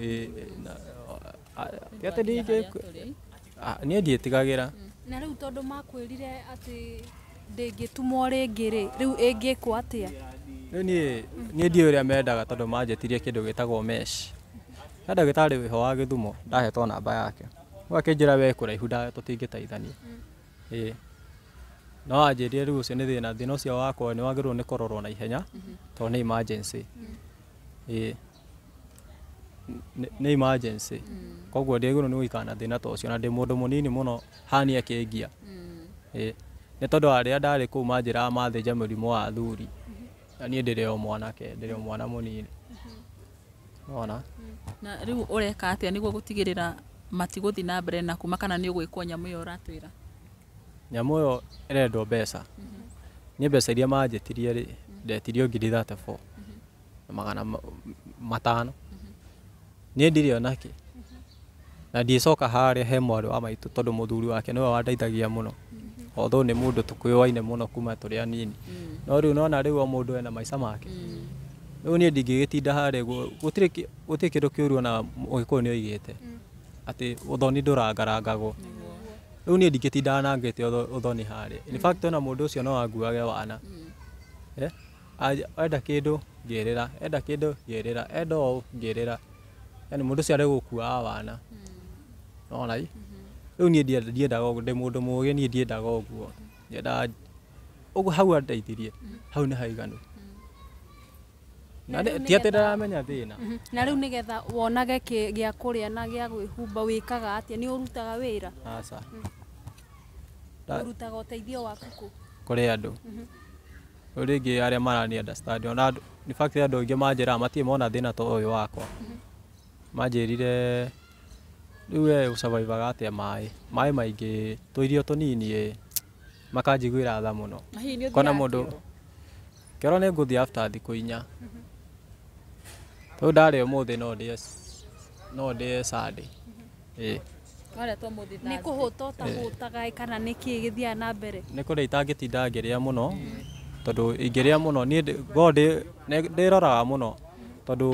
Niĩ ndiĩtigagĩra. Na rĩu tondũ makwĩrire atĩ ndĩngĩtumwo rĩngĩ rĩ, rĩu ĩngĩkwo atĩa? Rĩu niĩ ndiũĩ ũrĩa mendaga tondũ manjĩtirie kĩndũ gĩtagwo mesh. He ndagĩtarĩ wĩho wa Gĩthumo ndahetwo namba yake, rĩu akĩnjĩra we kũraihu tũtingĩteithania. Ĩĩ no anjĩrire rĩu ũcio nĩ thĩna, thĩna ũcio wakwa nĩ wagĩrĩirwo nĩ kũrorwo na ihenya tondũ nĩ emergency. Ĩĩ nĩ emergency, koguo ndiagĩrĩirwo nĩ gũikara na thĩna ta ũcio na ndĩ mũndũ mũnini mũno hania akĩngia. Ĩĩ nĩ tondũ arĩa ndarĩ kũu manjĩraga mathĩnja mũrimũ wa athuri na niĩ ndĩrĩ o mwanake, ndĩrĩ o mwana mũnini. Nona na rĩu ũreka atĩa nĩguo gũtigĩrĩra matigũthiĩ na mbere na kuma kana nĩ ũgwĩkwo nyamũ ĩyo ũratwĩra? Nyamũ ĩyo ĩrendwo mbeca. Niĩ mbeca iria manjĩtirie rĩ, ndetirio 34,500 na 500. Niĩ ndirĩ ona kĩ na ndiĩcoka harĩa he mwarĩ wa maitũ tondũ mũthuri wake nĩwe wandeithagia mũno, although nĩ mũndũ tũkĩũaine mũno kuma tũrĩ anini, no rĩu nona rĩu o mũndũ ena maica make. Rĩu niĩ ndingĩgĩtinda harĩa gũtirĩ kĩndũ kĩũru ona Mũgĩkũyũ nĩ oigĩte atĩ ũthoni ndũrangarangagwo. Rĩu niĩ ndingĩtinda nangĩte ũthoni harĩa. In fact ona mũndũ ũcio no anguage wana. Enda kĩndũ ngĩrĩra, enda kĩndũ ngĩrĩra, enda ũũ ngĩrĩra, yani mũndũ ũcio arĩ gũkuaga wana. Nona ĩ rĩu niĩ ndiendaga ũguo, ndĩ mũndũ mũũgĩ, niĩ ndiendaga ũguo, nyendaga ũguo hau andeithirie hau nĩ haiganu. Na ti atĩ ndaramenya thĩna. Na rĩu nĩgetha wonage gĩa kũrĩa na gĩa gwĩhumba wĩkaga atĩa? Nĩ ũrutaga wĩra? Aca. Ũrutaga ũteithio waku kũ? Kũrĩ andũ. Rĩu rĩngĩ arĩa marani understand ona in fact andũ aingĩ manjĩraga matirĩ mona thĩna ta ũyũ wakwa. Manjĩrire rĩu we ũsurvivaga atĩa maĩ maingĩ tũirio tũnini ĩ makanjiguĩra tha mũno. Kona mũndũ kĩoro nĩ ngũthiĩ after thikũ 4. Tondũ ndarĩa ũmũthĩ no ndĩe Sunday. Ĩĩ. Nĩ kũhũta ũtahũtaga kana nĩ kĩĩ gĩthiaga na mbere? Nĩ kũrĩa itangĩtinda ngĩrĩa mũno tondũ ingĩrĩa mũno niĩ ndĩroraga mũno tondũ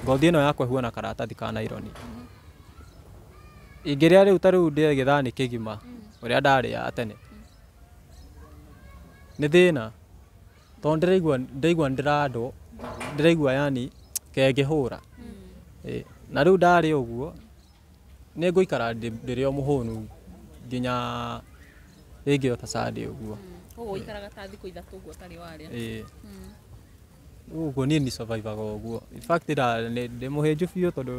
ngothi ĩno yakwa ĩhuana karatathi ka naironi. Ingĩrĩa rĩu ta rĩu ndĩe gĩthani kĩgima ũrĩa ndarĩaga tene nĩ thĩna tondũ ndĩraigua ndĩrandwo, ndĩraigua yani kengĩhũra. Na rĩu ndarĩa ũguo nĩ ngũikara ndĩrĩ o mũhũnu nginya rĩngĩ o ta Sunday ũguo. Koguo ũikaraga ta thikũ 3 ũguo ũtarĩ warĩa? Ĩĩ. Ũguo niĩ ni survivaga ũguo. In fact ndĩ mũhĩnju biũ tondũ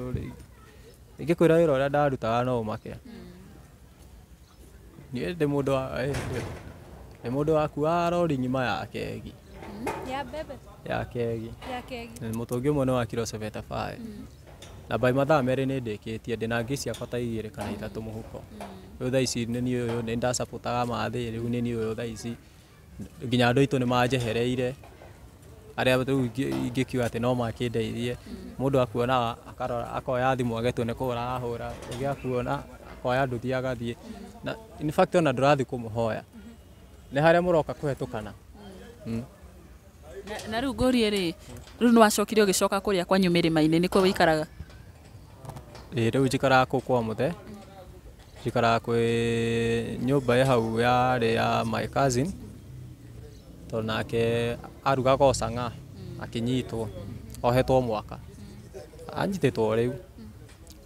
ingĩkwĩra wĩra ũrĩa ndarutaga no ũmake. Niĩ ndĩ mũndũ wa Nĩ mũndũ wakuaga rori ng'ima ya kegi. Ya mbembe? Ya kegi. Ya kegi. Mũtũngi ũmwe nĩ wa kiro 75. Na by mathaa merĩ nĩ ndĩkĩtie, ndĩna ngiri ciakwa ta 2 kana 3 mũhuko. Rĩu thaa ici nĩ niĩ ũyũ, nĩ ndacapotaga mathĩ, rĩu nĩ niĩ ũyũ thaa ici. Nginya andũ aitũ nĩ manjehereire, arĩa rĩu ingĩkiuga atĩ no makĩndeithie. Mũndũ akuonaga akarora, akoya thimũ agetua nĩ kũhũra arahũra, ũngĩ akuona akoya nduthi agathiĩ. Na in fact ona ndũrathiĩ kũmũhoya, nĩ harĩa mũroka kũhetũkana. Na rĩu ngũrie rĩ, rĩu nĩ wacokire ũgĩcoka kũrĩa kwanyu mĩrĩma-inĩ, nĩkuo wĩikaraga? Ĩĩ rĩu njikaraga kũu kwa mũthe, njikaraga kwĩ nyũmba ĩ hau yarĩ ya my cousin, tondũ nake arugaga o cang'aa, akĩnyitwo, ohetwo mwaka. Anyitĩtwo rĩu,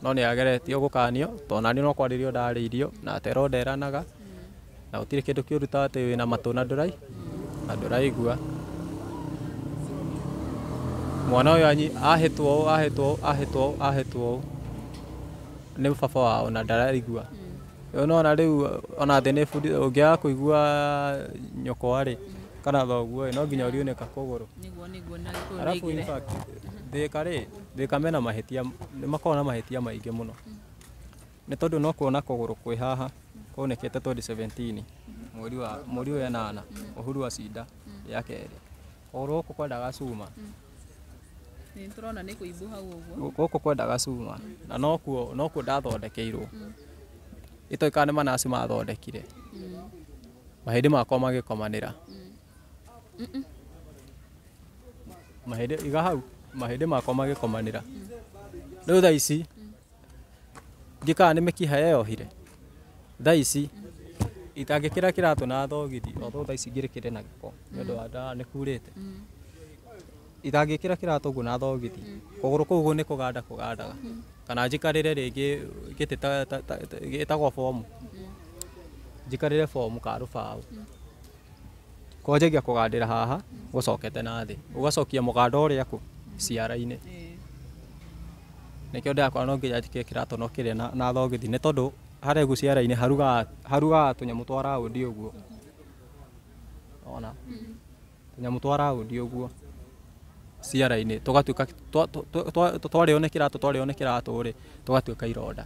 no nĩ ageretio gũkanio, tondũ naniĩ no kwarĩrio ndarĩirio, na aterwo nderanaga, na gũtirĩ kĩndũ kĩũru ta atĩ wĩna matũ na ndũraigua. Mwana ũyũ ahĩtwo ũũ, ahĩtwo ũũ, ahĩtwo ũũ, ahĩtwo ũũ nĩ baba wao na ndaraigua. Rĩu nĩwona rĩu ona thĩ nĩ ũngĩaga kũigua nyũkwa rĩ, kana thoguo rĩ, no nginya ũriunĩka kũgũrũ. Nĩguo, nĩguo, na gĩkũyũ Arabu in nĩaigire. fact, Thĩka rĩ, Thĩka mena mahĩtia, nĩ makoragwo na mahĩtia maingĩ mũno. Nĩ tondũ no kuona kũgũrũ kwĩ haha, kwaunĩkĩte 2017, mweri wa 8, Uhuru acinda rĩa kerĩ. Kũgũrũ gũkũ kwendaga cuma. Nĩ tũrona nĩ kũimbu hau ũguo. Gũkũ kwendaga cuma, na nokuo ndathondekeirwo. Itoĩ kana nĩ manaci mathondekire. Mahĩndĩ makwa magĩkomanĩra. Mahĩndĩ, iga hau, mahĩndĩ makwa magĩkomanĩra. Rĩu thaa ici, ndiũĩ kana nĩ mĩkiha yeyohire. Thaa ici, itangĩkĩra kĩratũ na thogithi, although thaa ici ngĩrĩkĩre na gĩko, nĩ ũndũ wa ndawa nĩ kurĩte. Itangĩkĩra kĩratũ ũguo na thogithi, kũgũrũ kũu ũguo nĩ kũganda kũgandaga. Kana njikarĩre rĩngĩ gĩtĩ ta gĩtagwo bomu. Njikarĩre bomu ka rũbaũ. Kwanjagia kũgandĩra haha, gũcokete na thĩ. Ũgacokia mũganda ũrĩa kũ? Ciara-inĩ. Nĩkĩo ndĩrakora no nginya njĩkĩre kĩratũ no kĩrĩa na thogithi, nĩ tondũ harĩa ũguo ciara-inĩ harugaga tũnyamũ twa raũndi ũguo. Ona? Tũnyamũ twa raũndi ũguo ciara-inĩ, tũgatuĩka twarĩo nĩ kĩratũ, twarĩo nĩ kĩratũ rĩ, tũgatuĩka ironda.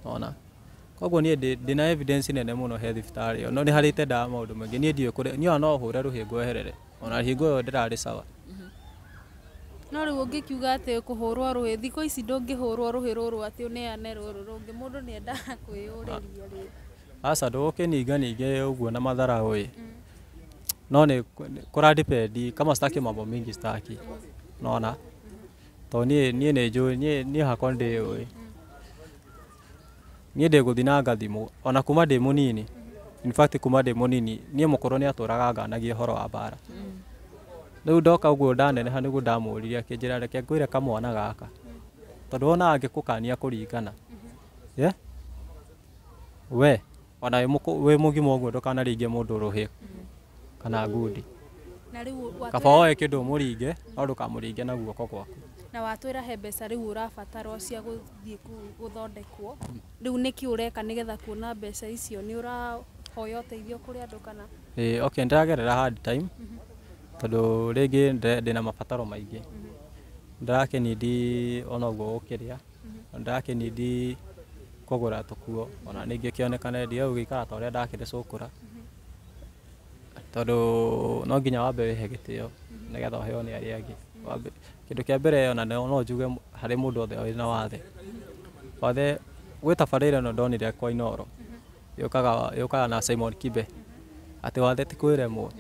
Ona? Koguo niĩ ndĩna evidence nene mũno he thibitarĩ ĩyo, no nĩ harĩte ndawa maũndũ maingĩ. Niĩ ndiũĩ kũrĩa, niĩ ona no hũre rũhĩ ngweherere, ona hingo ĩyo ndĩrarĩ sawa. No rĩu ũngĩkiuga atĩ kũhũrwo rũhĩ, thikũ ici ndũngĩhũrwo rũhĩ rũrũ atĩ ũneane rũrũ rũngĩ, mũndũ nĩ endaga kwĩyũrĩria rĩ. Aca, ndũgũkĩninganinge ũguo na matharaũ ĩ. No nĩ kũra depend, kama sitaki mambo mingi sitaki. Unaona? Tondũ niĩ nĩ njũĩ, niĩ hakwa nĩ ndĩũĩ. Niĩ ndĩgũthiĩ na ngathimwo, ona kuma ndĩ mũnini. In fact kuma ndĩ mũnini, niĩ mũkũrũ nĩ atũraga nganagia ũhoro wa mbara. Rĩu ndoka ũguo ndaneneha nĩguo ndamũririe akĩnjĩra reke ngwĩre kamwana gaka. Tondũ wonaga angĩkũkania kũringana. Yeah? We, ona wĩ mũgima ũguo ndũkanaringe mũndũ rũhĩ kana ngundi. Na rĩu Kaba woe kĩndũ ũmũringe, no ndũkamũringe na guoko gwaku. Na watwĩra he mbeca rĩu ũrabatara cia gũthiĩ gũthondekwo. Rĩu nĩkĩ ũreka nĩgetha kuona mbeca icio? Nĩ ũrahoya ũteithio kũrĩ andũ kana? Ĩĩ, okay, ndĩragerera hard time, tondũ rĩngĩ ndĩna mabataro maingĩ. Ndĩrakĩnindi ona ũguo gũkĩrĩa, ndĩrakĩnindi kũgũra tũkuo, ona ningĩ kĩonekane ndige gũgĩikara ta ũrĩa ndakĩrĩ cũkũra. Tondũ no nginya wambe wĩhe gĩtĩo nĩgetha ũheo nĩ arĩa angĩ. Kĩndũ kĩa mbere ona no njuge harĩ mũndũ wothe wĩna wathe. Wathe gwĩ tabarĩra ĩno ndonire kwa Inooro, yũkaga na Simon Kibe, atĩ wathe ti kwĩremwo.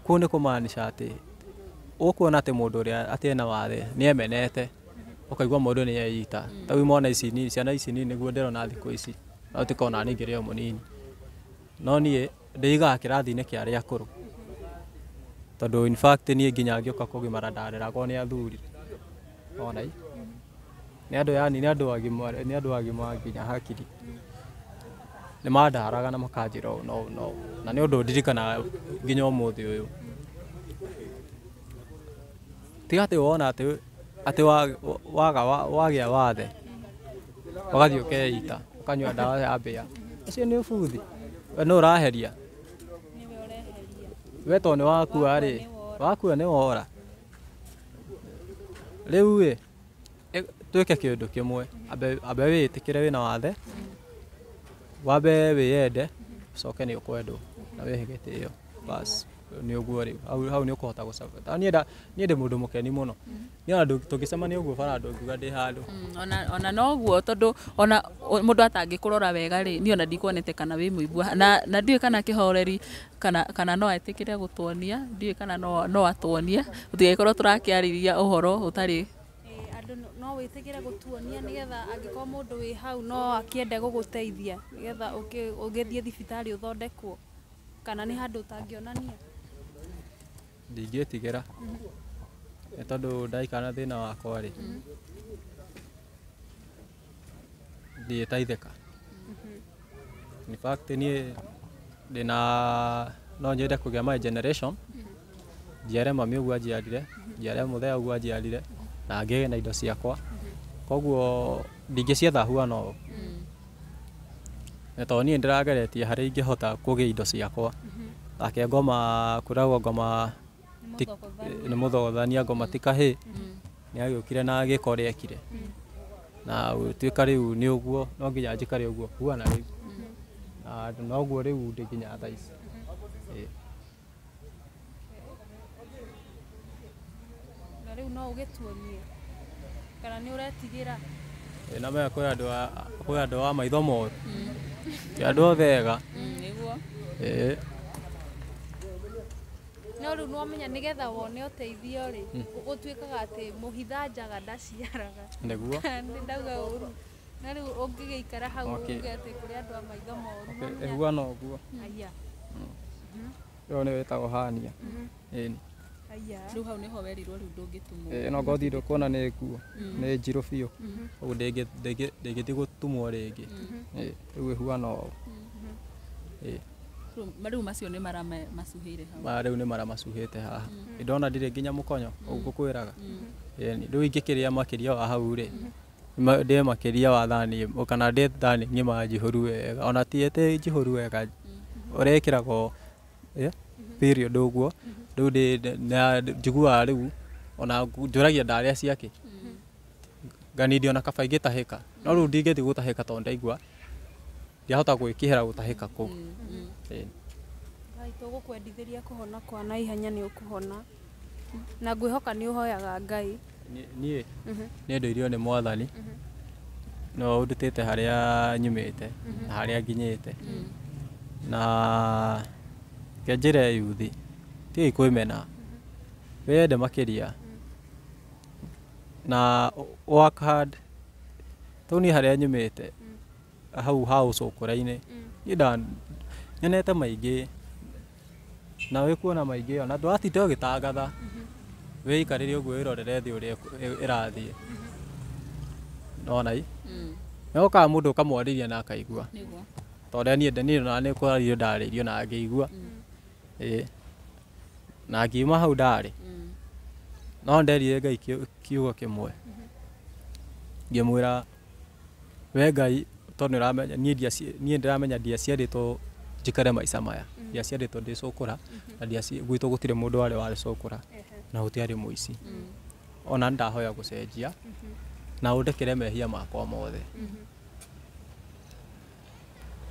Kũu nĩ kũmaanisha atĩ ũkuona atĩ mũndũ ũrĩa atĩ ena wathe nĩ emenete, ũkaigua mũndũ nĩ eita. Ta rĩu mwana ici nini, ciana ici nini nĩguo ndĩrona thikũ ici, no ti ona niĩ ngĩrĩ o mũnini. No niĩ ndĩigaga kĩrathi-inĩ kĩa arĩa akũrũ. Tondũ in fact niĩ nginya ngĩũka kũgimara ndareragwo nĩ athuri. Ona ĩ? Nĩ andũ yani, nĩ andũ agima, nĩ andũ agima nginya hakiri. Nĩ mandaraga na makanjĩra ũũ na ũũ na ũũ. Na nĩ ũndũ ndirikanaga nginya ũmũthĩ ũyũ. Tiga atĩ wona atĩ waga wagĩa wathe, ũgathiĩ ũkeita, ũkanyua ndawa ya mbĩa. Ũcio nĩ ũbuthi. We nũ ũraheria? We tondũ nĩ wakua rĩ, wakua nĩ wora. Rĩu ĩ, twĩke kĩũndũ kĩmwe, ambe wĩĩtĩkĩre wĩna wathe, wambe wĩyende, ũcoke nĩ ũkwendwo na wĩhe gĩtĩo. Bas, nĩ ũguo rĩu. Hau nĩ ũkũhota gũcaba. Niĩ ndĩ mũndũ mũkeni mũno. Niĩ ona tũngĩcemania ũguo bara ndũngiuga ndĩ handũ. Ona noguo tondũ ona mũndũ atangĩkũrora wega rĩ, niĩ ona ndikuonete kana wĩ mũigua. Na ndiũĩ kana Kĩhoreri kana no etĩkĩre gũtuonia, ndiũĩ kana no atuonie, tũtigagĩkorwo tũrakĩarĩria ũhoro ũtarĩ. Andũ no wĩtĩkĩre gũtuonia nĩgetha angĩkorwo mũndũ wĩ hau no akĩende gũgũteithia nĩgetha ũgĩthiĩ thibitarĩ ũthondekwo, kana nĩ handũ ũtangĩonania? Ndingĩtigĩra nĩ tondũ ndaikara na thĩna wakwa rĩ, ndiĩteithĩka. In fact niĩ ndĩna no nyende kũgĩa my generation, njiare mami ũguo anjiarire, njiare mũthee ũguo anjiarire, na ngĩge na indo ciakwa. Koguo ndingĩcietha huana ũũ. Nĩ tondũ niĩ ndĩrageretie harĩa ingĩhota kũgĩa indo ciakwa. Nake ngoma kũragwo ngoma nĩ mũthogothania, ngoma ti kahĩĩ, nĩ agĩũkire na agĩka ũrĩa ekire. Na gũtuĩka rĩu nĩ ũguo, no nginya njikare ũguo huana rĩu. Na noguo rĩu ndĩ nginya thaa ici. Na rĩu no ũgĩtuonie kana nĩ ũretigĩra? Na maya kwĩ andũ a maitho moru, ti andũ othe ega. Nĩguo. No rĩu nĩwamenya nĩgetha wone ũteithio rĩ, gũtuĩkaga atĩ mũhitha njaga ndaciaraga. Nĩguo. Nĩ ndauga ũru. Na rĩu ũngĩgĩikara hau uge atĩ kũrĩ andũ a maitho moru. Ĩhuana ũguo. Aya. Ĩyo nĩyo ĩtagwo hernia. Ĩni. Aya. Rĩu hau nĩho werirwo rĩu ndũngĩtumwo. Ĩno ngothi ndũkuona nĩ nguo, nĩ njirũ biũ. Ũguo ndĩngĩthiĩ gũtumwo rĩngĩ. Rĩu ĩhuana ũũ. Rĩu macio nĩ mara macuhĩire hau. Maya rĩu nĩ mara macuhĩte haha. Ndona ndirĩ nginya mũkonyo, ũguo ngũkwĩraga. Rĩu ingĩkĩrĩa makĩria wa hau rĩ, ndĩe makĩria wa thani, kana ndĩe thani ng'ima njihũru wega. Ona ti atĩ njihũru wega, ũrĩa ĩkĩragwo period ũguo. Rĩu njiguaga rĩu ona njũragia ndarĩa ciakĩ. Nganindi ona kaba ingĩtahĩka. No rĩu ndingĩthiĩ gũtahĩka tondũ ndaigua ndiahota gwĩkĩhĩra gũtahĩka kũu. Ngai tũgũkwendithĩria kũhona kwa naihenya nĩ ũkũhona. Na ngwĩhoka nĩ ũhoyaga Ngai. Niĩ nĩndoirio nĩ Mwathani, no ũndutĩte harĩa nyumĩte na harĩa nginyĩte. Na reke njĩre yuthi, tigai kwĩmena, wĩyende makĩria na work hard. Tondũ niĩ harĩa nyumĩte hau ha ũcũkũra-inĩ, niĩ nyonete maingĩ na wĩkuona maingĩ ona ndũratinda ũgĩtangatha, wĩikarĩre ũguo wĩrorere thĩ ũrĩa ĩrathiĩ. Nĩwona ĩ? Nĩũkaga mũndũ ũkamwarĩria na akaigua. Tondũ niĩ ona nĩ kwarĩrio ndarĩirio na ngĩigua. Na ngiuma hau ndarĩ. No nderire Ngai kiugo kĩmwe. Ngĩmwĩra we Ngai, tondũ nĩũramenya niĩ ndĩramenya ndiaciarĩtwo njikare maica maya. Ndiaciarĩtwo ndĩ cũkũra, na gwitũ gũtirĩ mũndũ warĩ warĩ cũkũra, na gũtiarĩ mũici. Ona nĩndahoya gũcenjia na ũndekere mehia makwa mothe.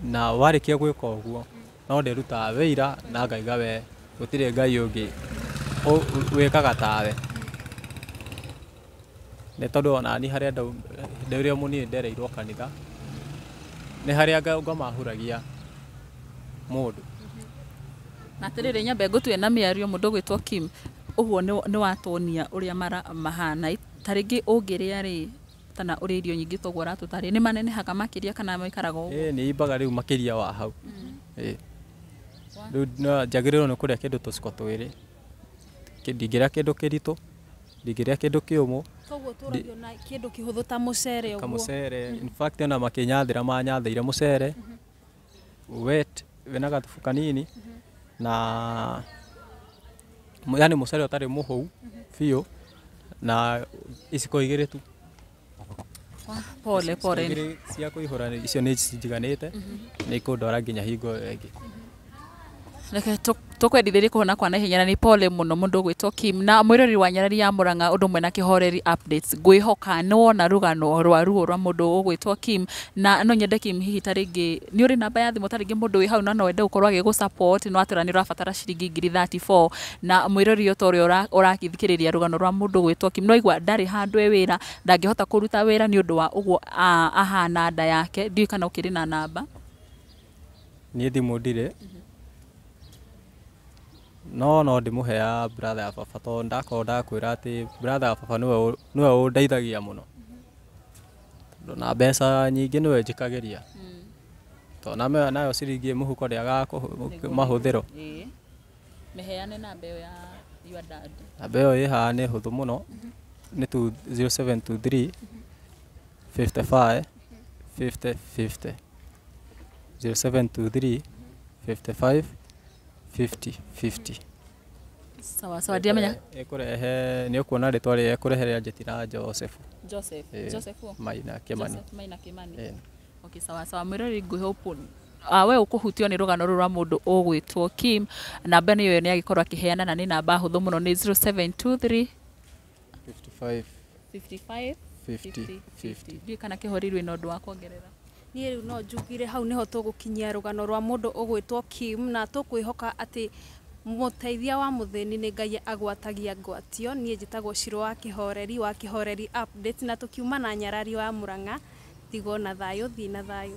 Na warĩkia gwĩka ũguo, no ndĩrutaga wĩira na ngaiga we gũtirĩ Ngai ũngĩ wĩkaga tawe. Nĩ tondũ ona niĩ harĩa ndĩ mũnini ndereirwo kanitha, nĩ harĩa ngoma huragia mũndũ. Na atĩrĩrĩ nyambe ngũtue na mĩario mũndũ ũgwĩtwo Kim, ũguo nĩ watuonia ũrĩa mara mahana. Ta rĩngĩ ũngĩrĩa rĩ, kana ũrĩe irio nyingĩ toguo ũratũtarĩria, nĩ manenehaga makĩria kana maikaraga ũguo? Nĩ imbaga rĩu makĩria wa hau. Rĩu no njagĩrĩirwo nĩ kũrĩa kĩndũ tũciko twĩrĩ. Ndingĩrĩa kĩndũ kĩritũ, ndingĩrĩa kĩndũ kĩũmũ. Koguo tũragio na kĩndũ kĩhũthũ ta mũcere ũguo. Kamũcere. In fact ona makĩnyathĩra manyathĩire mũcere wet wĩna gathubu kanini na yani mũcere ũtarĩ mũhũu biũ na iciko igĩrĩ tu. Pole pole. Igĩrĩ cia kũihũra icio nĩ cinjiganĩte, nĩ ikũndwara nginya hingo ĩyo ĩngĩ. Reke tũkwendithĩrie kũhona kwa naihenya, na nĩ pole mũno mũndũ ũgwĩtwo Kim. Na mwĩroreri wa Nyarari ya Mũrang'a ũndũ ũmwe na Kĩhoreri Updates, ngwĩhoka nĩ wona rũgano rwa ruo rwa mũndũ ũgwĩtwo Kim. Na no nyende Kim, hihi ta rĩngĩ nĩ ũrĩ namba ya thimũ, ta rĩngĩ mũndũ wĩ hau na no wende gũkorwo agĩgũ support, no atwĩra nĩ ũrabatara ciringi 34,000. Na mwĩroreri o ta ũrĩa ũragĩthikĩrĩria rũgano rwa mũndũ ũgwĩtwo Kim, no igua ndarĩ handũ e wĩra, ndangĩhota kũruta wĩra nĩ ũndũ wa ũguo ahana nda yake. Ndiũĩ kana ũkĩrĩ na namba. Niĩ thimũ ndirĩ, no ndĩmũhe ya brother ya baba, tondũ ndakorwo ndakwĩra atĩ brother ya baba nĩwe ũndeithagia mũno, tondũ na mbeca nyingĩ nĩwe njikagĩria, tondũ nayo ciringi ĩ mũhuko ndĩagaga mahũthĩro. Mĩheane namba ĩyo ya your dad. Namba ĩyo ĩ haha nĩ hũthũ mũno, nĩ 0723 55 50 50, 0723 55 50 50. Sawa sawa, ndiamenya. Ĩkũrehe, nĩ ũkuona rĩtwa rĩrĩa ĩkũrehe rĩa Njĩtira Joseph. Joseph. Ĩĩ. Joseph ũ? Maina Kĩmani. Joseph Maina Kĩmani. Ĩĩ. Okay, sawa sawa. Mwĩroreri, ngwĩhope we ũkũhutio nĩ rũgano rũrũ rwa mũndũ ũgwĩtwo Kim, namba nĩyo nĩ agĩkorwo akĩheana, na nĩ namba hũthũ mũno, nĩ 0723 55 55 50 50. Ndiũĩ kana Kĩhoreri wĩna ũndũ wa kuongerera. Niĩ rĩu no njugire hau nĩho tũgũkinyia rũgano rwa mũndũ ũgwĩtwo Kim, na tũkwĩhoka atĩ mũteithia wa mũthĩni nĩ Ngai agwatagia ngwatio. Niĩ njĩtagwo Shiro wa Kĩhoreri wa Kĩhoreri Updates, na tũkiuma na Nyarari wa Mũrang'a. Tigwo na thayũ, thiĩ na thayũ.